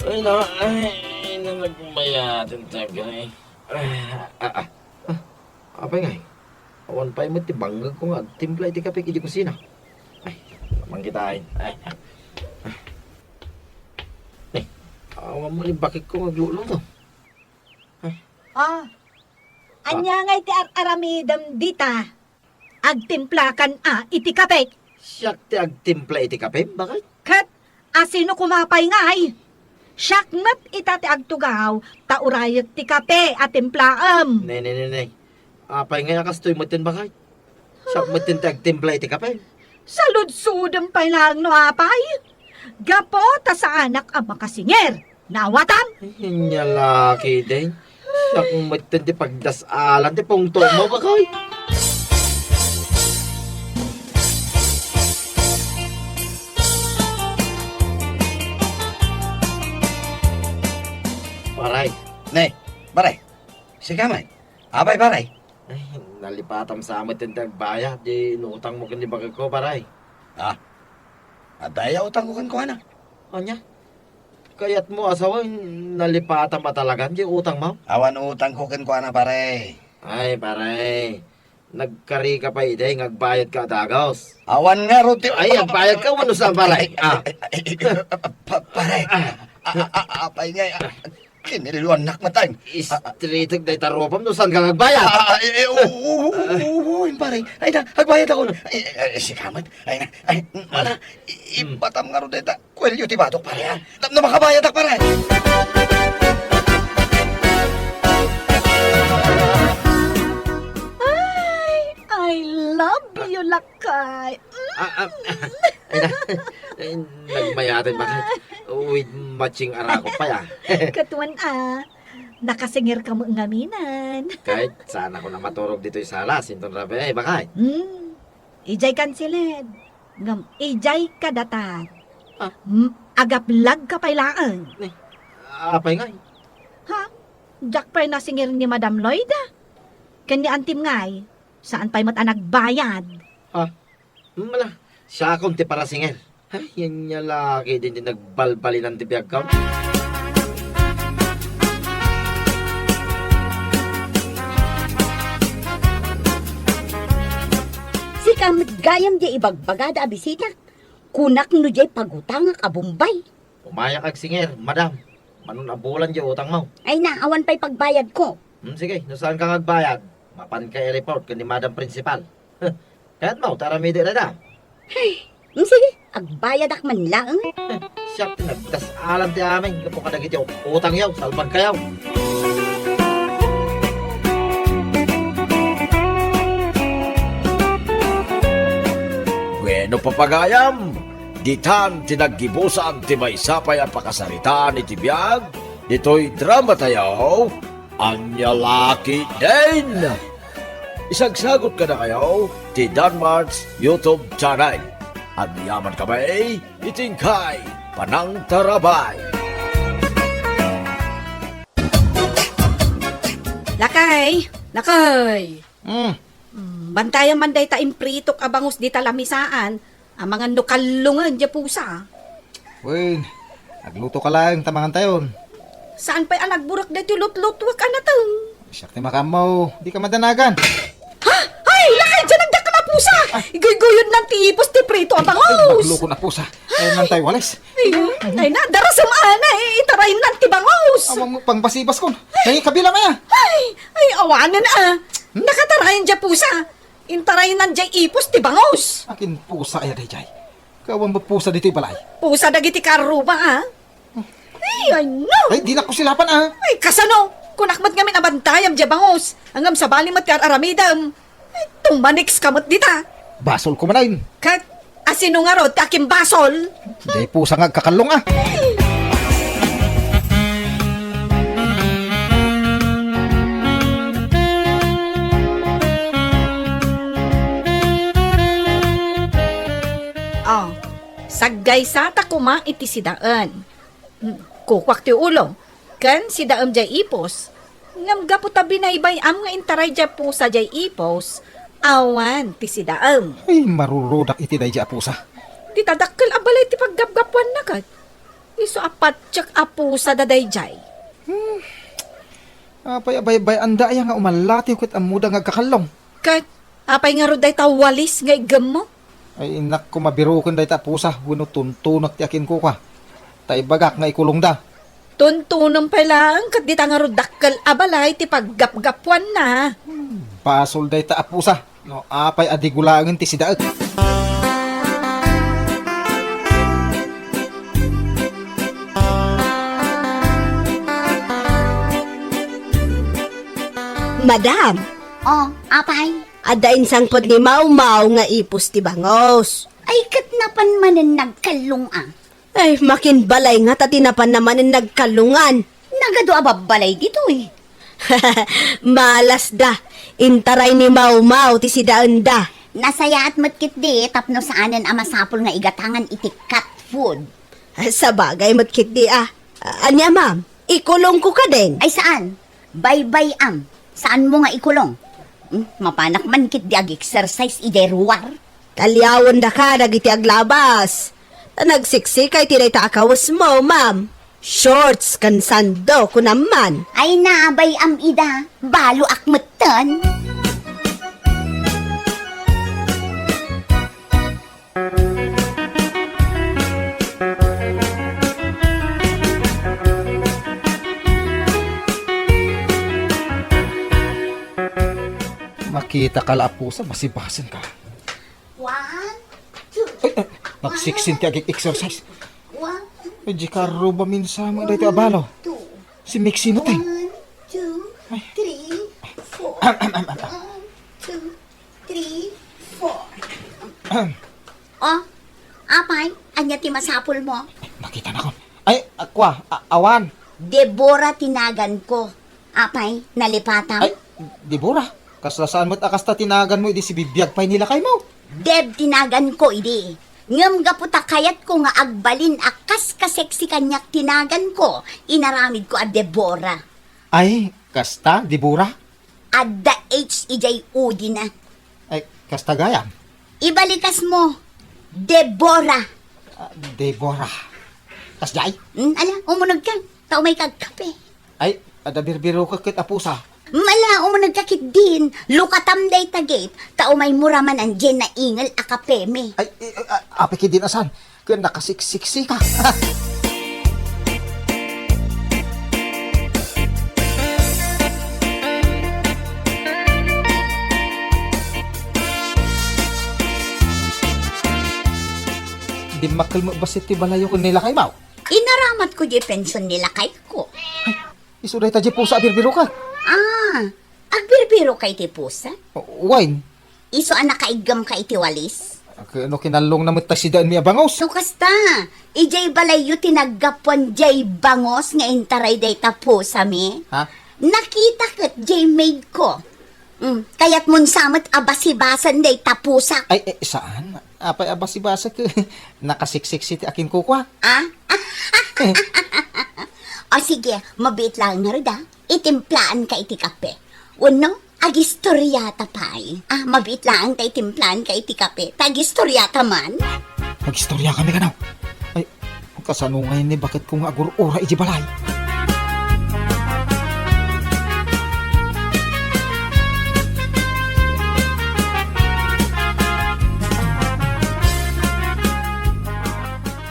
Ay, na, ay, na, nagmayaten tayo, ay. Ah, ah, ah. Ah, apay ngay? Awan pay met ti bangngegko nga agtimpla iti kape iti kusina. Ay, naman kita, ay. Ay, ah. Ay, awan mo ni bakitko nga agluluto. Ay. Ah, ania ngay ti ar-aramidem dita? Agtimplakan a iti kape. Siak ti agtimpla iti kape, bakit? Ket asino koma pay ngay? Siak met ita ti agtugaw, ta urayek ti kape a timplaem. Ne, ne, ne, ne. Apay ngay a kastoy met ti bakit? Siak met ti agtimpla iti kape. Saludsodem pay laeng no apay. Gapu ta saanak a makasingir. Naawatam? Ay, ania la ketdin. Siak met ti pagdas-alan ti pungto mo, bakay. Paray. Ne, paray. Sika man. Apay, paray. Ay, nalipatam sa met ti agbayad, di inutang mo ken ni baketko, paray. Ah. Adda aya utangko kenkuana? Ania? Kayat mo a sawen, nalipatam a talagan di utang mo? Awan utangko kenkuana, pare. Ay, pare. Nagkari ka pay idi nga agbayad ka a dagus. Awan ngarud ti... Ay, agbayad ka, wenno saan, pare? Ah. Pa-, pare. Ah. A-, a-, a-, apay ngay, a-, kinililuannak met ay. Istritek dayta rupam no saan ka nga agbayad. Ah, eh, eh, oo, oo, oo, oo, pare. Ay na, agbayad ako. Ay, ay, ay, sika met. Ay na, ay, ala, i-, ibatam ngarud dayta. Kuelyo ti batok, pare, ah. Tapno makabayadak, pare. Ay, I love you, lakay. Mm. Ah, ah, ay, na, ay, nagmayaten, bakay. With matching arakot pay, ah. Katuan, ah. Nakasingir ka mo ngaminan. Kahit saan ako na maturog ditoy sala, sinton rabii, bakay. Hmm. Ijay kansiled. Ngem idiay kadatan, ah, m-, agaplag ka pay laeng. Ni, apay ngay? Ha? Diak pay nasingir ni Madam Lloyd, ah. Ken ni Antim ngay, saan pay met a nagbayad. Ha? Mala, siakon ti parasingir. Ay, yan nga laki din ti nagbalbalinan ti biag ko. Sika met gayam diay ibagbagada a bisita. Kunak no diay pagutangak a Bombay. Umayak agsingir, madam. Manon a bulan diay utang mo. Ay na, awan pay pagbayad ko. Hmm, sige, no saan ka nga agbayad, mapan ka i-report ken ni Madam Principal. Kayat mo, ta aramidek dayta. Ay, hmm, sige, agbayadak man laeng. Siak ti nagdas-alan ti amin, gapu kadagiti utang yaw, salbag kayaw. Bueno, papagayam, ditan ti naggibusan ti maysa pay a pakasaritaan iti biag ditoy drama tayo, Ania Laki Din. Isagsagut kadakayo ti Danmart's YouTube channel. Agyaman kami iti inkay panangtarabay. Lakay, lakay. Hmm. Mm, Bantayam man dayta impritok a bangus dita lamisaan, amangan no kallongen diay pusa. Wen, aglutoka laeng ta mangantayon. Saan pay a nagburek daytoy lutlutuek a nateng. Siak ti makaammo, dika madanagan. Ha? Ay, lakay, diay nagdakkel a pusa! Ay. Iguyguyon nan ti ipos ti prito a bangus! Ay, maglukon a pusa. Ay, nantay walis. Ay, ay na, darasem a, na, eh, itarayen nan ti bangus! Amang pangbasibaskon. Nangikabilam aya. Ay, ay, awanen a. Hmm? Nakatarayen diay pusa. Intarayen nan diay ipos ti bangus. Akin pusa aya daydiay? Awan met pusa ditoy balay. Pusa dagiti karruba, a? Ay, ay, no! Ay, dinak ko silapan, a? Ay, kasano? Kunak met ngamin a bantayam diay bangus. Ngem sabali met ti ar-aramidem. Ay, tumanikska met dita. Basolko manen. Ket, asino ngarud ti akimbasol? Diay pusa nga agkakallong, a? Ay. Oh, saggaysata koma iti sidaen. Mm, kukuak ti ulo. Ken sidaem diay ipos. Ngem gapu ta binaybay-am nga intaray diay pusa diay ipos, awan ti sidaem. Ay, marurudak iti daydiay a pusa. Dita dakkel a balay ti paggapgapuanna ket. Isu a patiek a pusa da daydiay. Hmm. Apay a baybay-anda aya nga umallatiw ket ammoda nga agkakallong? Ket apay ngarud dayta walis nga iggemmo? Ay, innak ko mabiroken dayta a pusa wenno tuntunek ti akinkukua. Ta ibagak nga ikulongda. Tuntunem pay laeng ket dita ngarud dakkel a balay ti paggapgapuanna. Hmm, basol dayta a pusa. No, apay a di gulaengen ti sidaek? Madam! Oh, apay? Adda insangpet ni Mawmaw nga ipos ti bangus. Ay, ket napan manen nagkallong a. Ay, makinbalay nga ta ti napanna manen nagkallongan. Nagadu a babbalay ditoy. Malasda. Intaray ni Mawmaw ti sidaenda. Nasayaat met ketdi tapno saanen a masapul nga igatangan iti cat food. Sabagay met ketdi a. Ania, ma'am? Ikulongko kadin? Ay, saan? Baybay-am. Saanmo nga ikulong? Hmm, mapanak man ketdi ag-exercise idiay ruar. Kaliawendaka dagiti aglabas. Ta nagsiksika iti dayta a kawesmo, ma'am. Shorts ken sando, kunam man. Ay, nabay-am ida. Baloak metten. Makitaka la a pusa, basibasenka. One, two. Ay, ay, nagsiksin ti agi-exercise. One, two. Ay, di karruba minsan mo daytoy a balo. Two. Si Mixie mo, tay. One, two, three, four. Am, am, am, am, am. One, two, three, four. Oh, apay, ania ti masapulmo? Makitanakon. Ay, a, kua, a, awan. Debora ti naganko. Apay, nalipatam? Ay, Debora, kasla saan met a kasta ti naganmo idi sibibiag pay ni lakaymo? Deb ti naganko idi. Ngem gapu ta kayatko nga agbalin a kas kaseksi kaniak ti naganko, inaramidko a Debora. Ay, kasta, Debora? Adda H idiay udina. Ay, kasta gayam? Ibalikasmo, Debora. Ah, Debora. Kasdiay? Hmm, ala, umunegka. Ta umayka agkape. Ay, adda birbirokek ket a pusa. Mala, umunegka ketdin. Lukatam dayta gate. Ta umaymo ra manen diay naingel a kapemi. Ay, eh, eh, ah, apay ketdin a saan? Ken nakasiksiksika. Dimmakkel met bassit ti balayyo ken ni lakaymo. Inaramatko diay pension ni lakayko. Ay, isu dayta diay pusa a birbirokek. Ah, agbirbirokka iti pusa? Wen. Isu a nakaiggemka iti walis? Ket no kinallongna met ta sidaenmi a bangus? No kasta, idiay balayyo ti naggapuan diay bangus nga intaray dayta pusami. Ha? Nakita ket diay maidko. Mm, kayatmon sa met a basibasen dayta pusak. Ay, eh, saan? Apay a basibasek? Nakasiksiksi ti akinkukua. Ah? O sige, mabiit laeng ngarud a. Itimplaanka iti kape. Wenno, Agistoriata pay. Ah, mabiit laeng tay timplaanka iti kape. Ta agistoriata man. Agistoriakami kano? Ay, kasano ngayen ni baket ko nga agur-ura iti balay?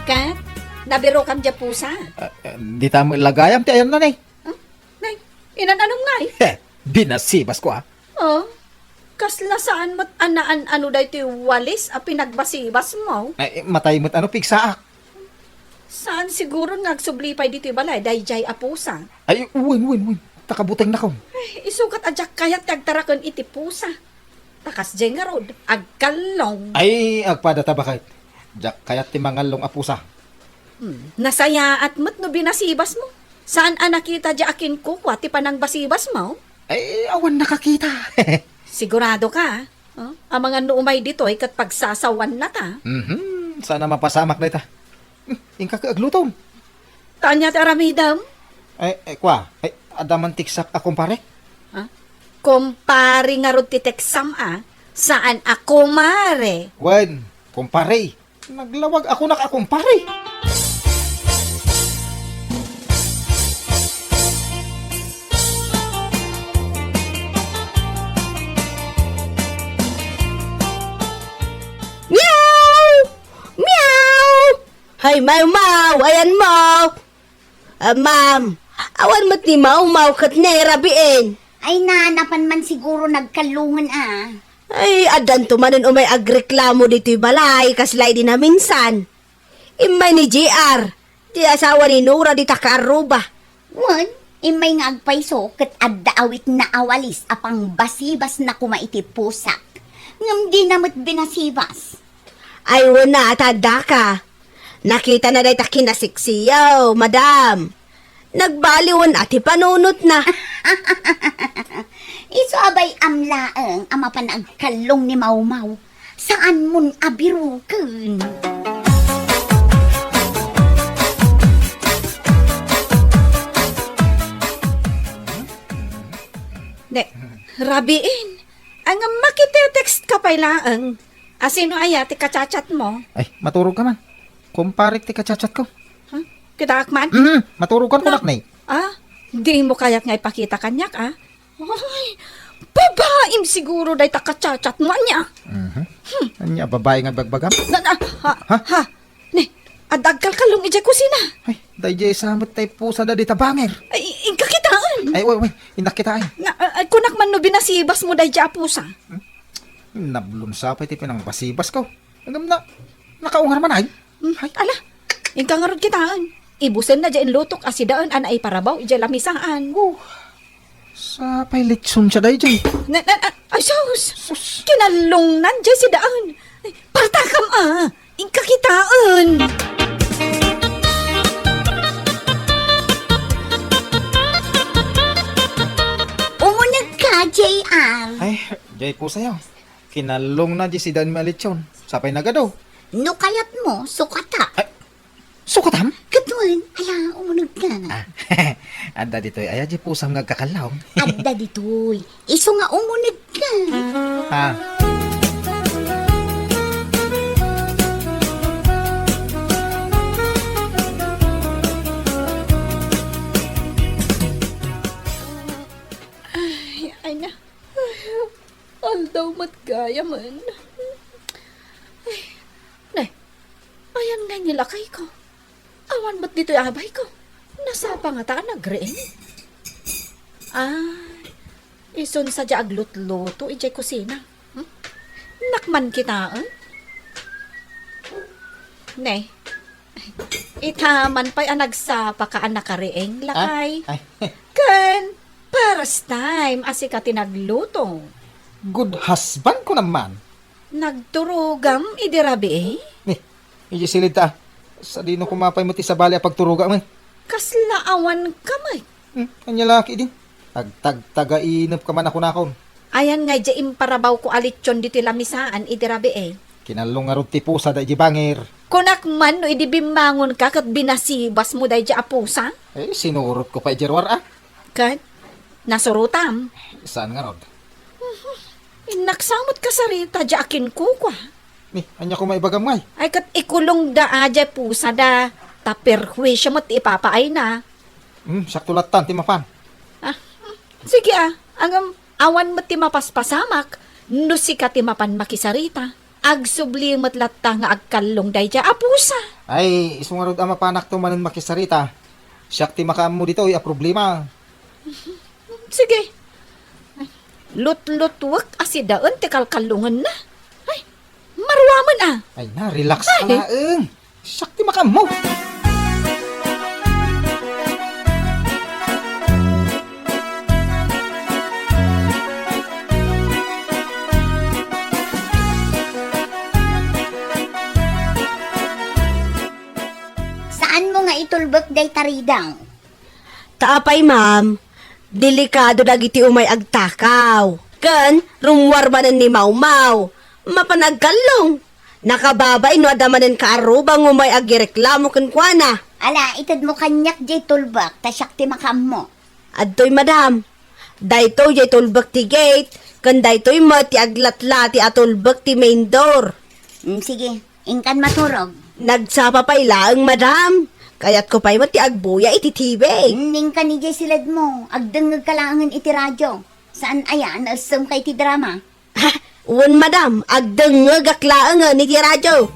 Ket, nabirokam diay pusa? Ah, ah, dita met lagayam ti ayanna, ne. Huh? Nay, inan-anom ngay? He, binasibas ko, ah. Oh, kasla saan met a naan-ano daytoy walis a pinagbasibas mo? Ay, matay met ano pigsaak. Saan siguro nga agsubli pay ditoy balay daydiay a pusa? Ay, wen, wen, wen. Ta kabutengna kon. Ay, isugat a diak kayat ti agtaraken iti pusa. Ta kasdiay ngarud, agkallong. Ay, agpada ta baket. Diak kayat ti mangallong a pusa. Hmm, nasayaat met no binasibas mo. Saan a nakita diay a kinkukua ti panangbasibas mo? Ay, awan nakakita. Sigurado ka, ah? Oh, amangan no umay ditoy ket pagsasawanna ta. Mhm, saan a mapasamak dayta. Hmm, inka ket aglutom. Ania ti aramidem? Ay, ay, kua, ay, adda man tiksak a kumpare? Ha? Kumpare ngarud ti teksam, ah. Saan a kumare? Wen, kumpare. Naglawag ako nak a kumpare. Meow! Meow! Hay, Mawmaw, ayanmo! Ah, ma'am, awan met ni Mawmaw ket ni Rabiin. Ay na, napan man siguro nagkallongen, ah. Ay, addanto manen umay agreklamo ditoy balay, kasla idi naminsan. Immay ni J R, ti asawa ni Nora dita kaarruba. Wen, immay nga agpayso ket adda awitna a walis a pangbasibasna koma iti pusak. Ngem dina met binasibas. Ay, wen a, ta addaka. Nakitana dayta kinasiksiyo, madam. Nagbaliwen a ti panunotna. Isu a bay-am laeng a mapan agkallong ni Mawmaw. Saanmon a biroken. Ne, Rabiin, ngem makitetext ka pay laeng. Asino aya ti kachatchat mo? Ay, maturog ka man. Kumparek ti kachatchat ko. Huh? Kitaak man? Mhm, maturog kan kunak ni. Ah, di mo kayat nga ipakita kaniak, ah? Ay, babaim siguro dayta kachatchat mo, ania? Mhm. Hmm. Ania, babae nga bagbagam? Na, na, ha, Ha? ha? Ne, adda agkalkallong idiay kusina. Ay, daydiay sa met tay pusa da dita banger. Ay, inka kitaen. Ay, way, way, innak kitaen. Na, ah, ay, kunak man no binasibas mo daydiay a pusa. Hmm? Nablon sa pay ti pinangbasibas ko. Ngem na, nakaungar man ay. Hmm, Ay. ala, inka ngarud kitaen. Ibusenna diay inlutok a sidaen a naiparabaw idiay lamisaan. Oh. Sapay litson siya daydiay. Na, na, ah, ay, sus! Sus! Kinallongnan diay sidaen. Ay, partakam, ah! Inka kitaen! Umuneg ka, J R. Ay, diay pusayo. Kinallongna diay sidaenmi a litson. Sapay nagadu. No kayatmo, sukata. Ay, sukatam? Ket wen, ala, umuneg ka. Ah, adda ditoy aya diay pusam nga agkakallong. Adda ditoy. Isu nga umuneg ka. Ah. Ay, ay na. Ay, aldaw met gayamen. Ay, ne, ayan nga ni lakayko. Awan met ditoy abayko. Nasapa ngata a nagriing? Ay, isun sadiay aglutluto idiay kusina. Hmm? Nakman kitaen? Ne, ita man pay a nagsapaka a nakariing, lakay. Ah, ay. Ken, first time a sika ti nagluto. Good husband ko naman. Nagturogam idi rabii? Ni, idiay siled ta. Sadino koma pay met ti sabali a pagturogam, eh. Kasla awan ka met. Hmm, ania la ketdin? Agtagtagainep ka man a kunakon. Ayan nga idiay imparabawko a litson ditoy lamisaan idi rabii. Kinallong ngarud ti pusa daydiay banger. Kunak man no idi bimmangonka ket binasibasmo daydiay a pusa? Eh, sinurotko pay idiay ruar, ah. Ket? Nasurotam? Saan ngarud? Innak sa met kasarita diay a kinkukua. Ni, ania koma ibagam ngay? Ay, ket ikulongda a diay pusada, ta perhuisio met ti ipapaayna. Hmm, sakto lattan ti mapan. Ah, hmm. Sige, ah. Ngem, awan met ti mapaspasamak no sika ti mapan makisarita. Agsubli met latta nga agkallong daydiay a pusa. Ay, isu ngarud a mapanakto manen makisarita. Siak ti makaammo ditoy a problema. Sige. Lutlutwek a sidaen ti kalkallongenna. Ay, maruamen a. Ay na, relax ka laeng. Siak ti makaammo. Saanmo nga itulbek dayta ridaw? Ta apay, ma'am, delikado dagiti umay agtakaw. Ken rummuar manen ni Mawmaw. Mapan agkallong. Nakababain no adda manen kaarruba nga umay agireklamo kenkuana. Ala, itedmo kaniak diay tulbek, ta siak ti makaammo. Adtoy, madam. Daytoy diay tulbek ti gate, ken daytoy met ti aglatlati a tulbek ti main door. Mm, sige, inkan maturog. Nagsapa pay laeng, madam. Kayatko pay met ti agbuya iti T V. Mm, inkan idiay siledmo. Agdengngegka laengen iti radio. Saan aya, naessemka iti drama? Ha? Wen, madam, agdengngegak laengen iti radio.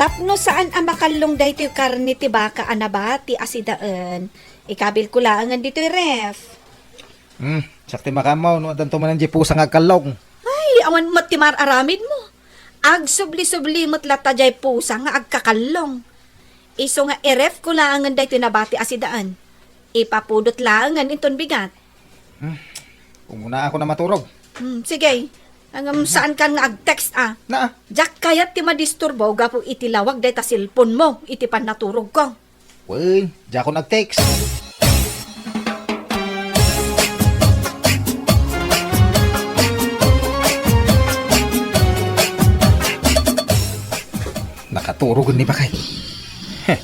Tapno saan a makallong daytoy karne ti baka a nabati a sidaen, ikabilko laengen ditoy ref. Hmm, siak ti makaammo no addanto manen diay pusa nga agkallong. Ay, awan met ti mar-aramidmo. Agsubli-subli met latta diay pusa nga agkakallong. Isu nga irefko laengen daytoy nabati a sidaen. Ipapudot laengen inton bigat. Hmm, umunaan a maturog. Hmm, sige. Ngem saankan nga agtext a. Naa. Diak kayat ti madisturbo gapu iti lawag dayta cellphone mo iti pannaturogko. Wen, diakon agtext. Nakaturogen ni Bakay. Heh,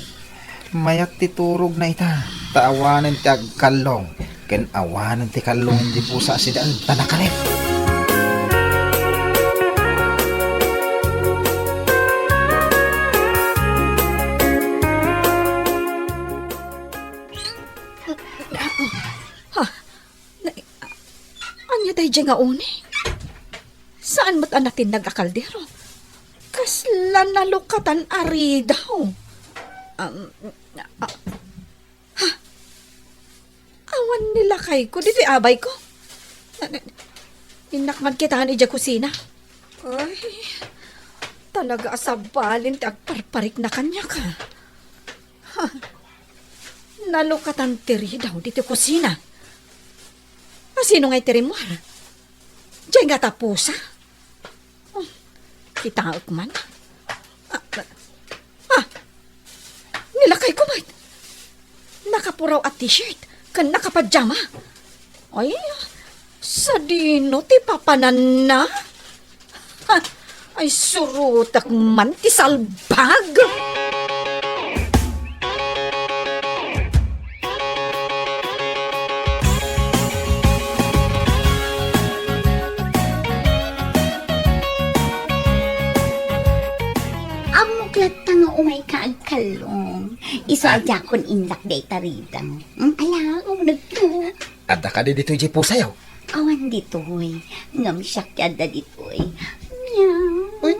mayat ti turogna ita, ta awanen ti agkallong, ken awanen ti kallongen ti pusa a sidaen, ta nakaref. Ha? Na, ania daydiay nga uni? Saan met a natinnag a kaldero? Kasla nalukatan a ridaw. Um, ah, ha? Awan ni lakayko ditoy abayko. Innak man kitaen idiay kusina. Ay, talaga a sabali ti agparparikna kaniak, a. Ha. Nalukatan ti ridaw ditoy kusina. A, sino ngay ti rimmuar? Diay nga ta pusa? Oh, kitaek man. Ah, ah, ah. Ni lakayko met. Nakapuraw a t-shirt ken nakapajama. Ay, sadino ti papananna? Ha, ay, surotek man ti salbag! Ammok latta nga umayka agkallong. Isu a diakon innak dayta ridaw. Hmm, ala, umnegko. Adda kadi ditoy diay pusayo? Awan ditoy. Ngem siak ti adda ditoy. Miau. Uy,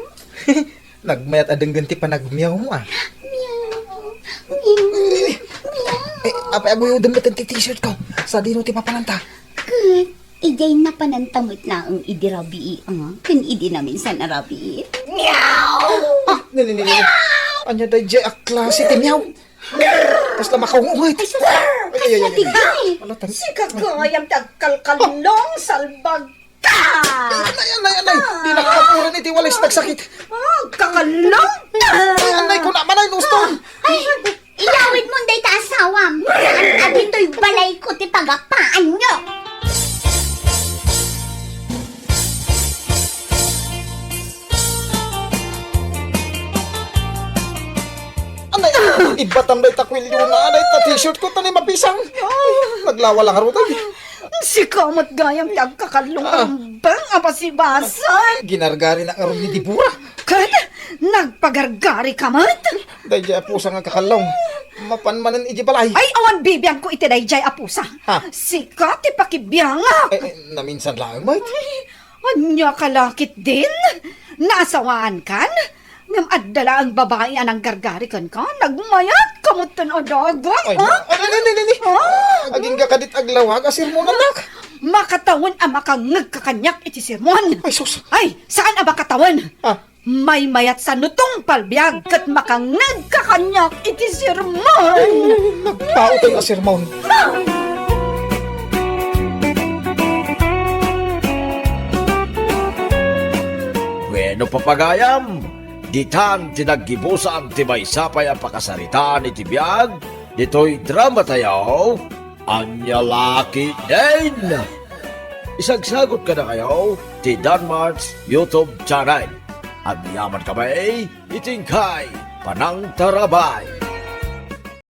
nagmayat a denggen ti panagmiaw mo, a. Miau. Miau. Miau. Eh, apay aguyodem met ti t-shirt ko? Sadino ti papananta? Ket, idiay napananta met laeng idi rabii, a, ken idi naminsan a rabii. Miau. Ah, ni, ni, ni, ni. Ania daydiay a klase ti miau? Kasla makaunguhit. Ay, sus! Ay, ay, ay, ay, ay. Kasla ti gay. Ala, tan- Sika gayam ti agkalkallong, salbag ka! Anay, anay, anay. Di nakapuran iti walis nagsakit. Ah, kakallong! Ay, anay, kuna, manay, nuston. Ay, iyawid mo dayta asawam. Saan a ditoy balayko ti pagapaanyo? Katambay ta kuelyo na, dayta t-shirt ko, ta ni mapisang. Ay, naglawa lang, arutay. Sika met gayam ti agkakallong Ah. kambing a basibasan. Ginargari na ngarud ni Debora. Ket nagpagargari ka met? Dayjay a pusa nga kakallong. Mapan manen iti balay. Ay, awan bibiangko iti dayjay a pusa. Ha? Sika ti pakibiangak. Eh, eh, naminsan lang, mate. Ay, ania ka la ketdin? Naasawaan kan? Ngem adda laeng babai a nanggargari kenka, nagmayat ka met ten a daga, Ay, ha? Ay, ay, ay, ay, ay. Ha? Agingga kadit aglawag a sermonanak. Makatawen a makangngeg ka kaniak iti sermon. Ay, sus. Ay, saan a makatawen? Ah. Maymayat sa nutong palbiag ket makangngeg ka kaniak iti sermon. Ay, nagpautay a sermon. Ha? Wenno, papagayam, ditan ti naggibusan ti maysa pay a pakasaritaan iti biag ditoy dramatayo, Ania La Ketdin. Isagsagut kadakayo ti Danmart's YouTube channel. Agyamankami iti inkay panangtarabay.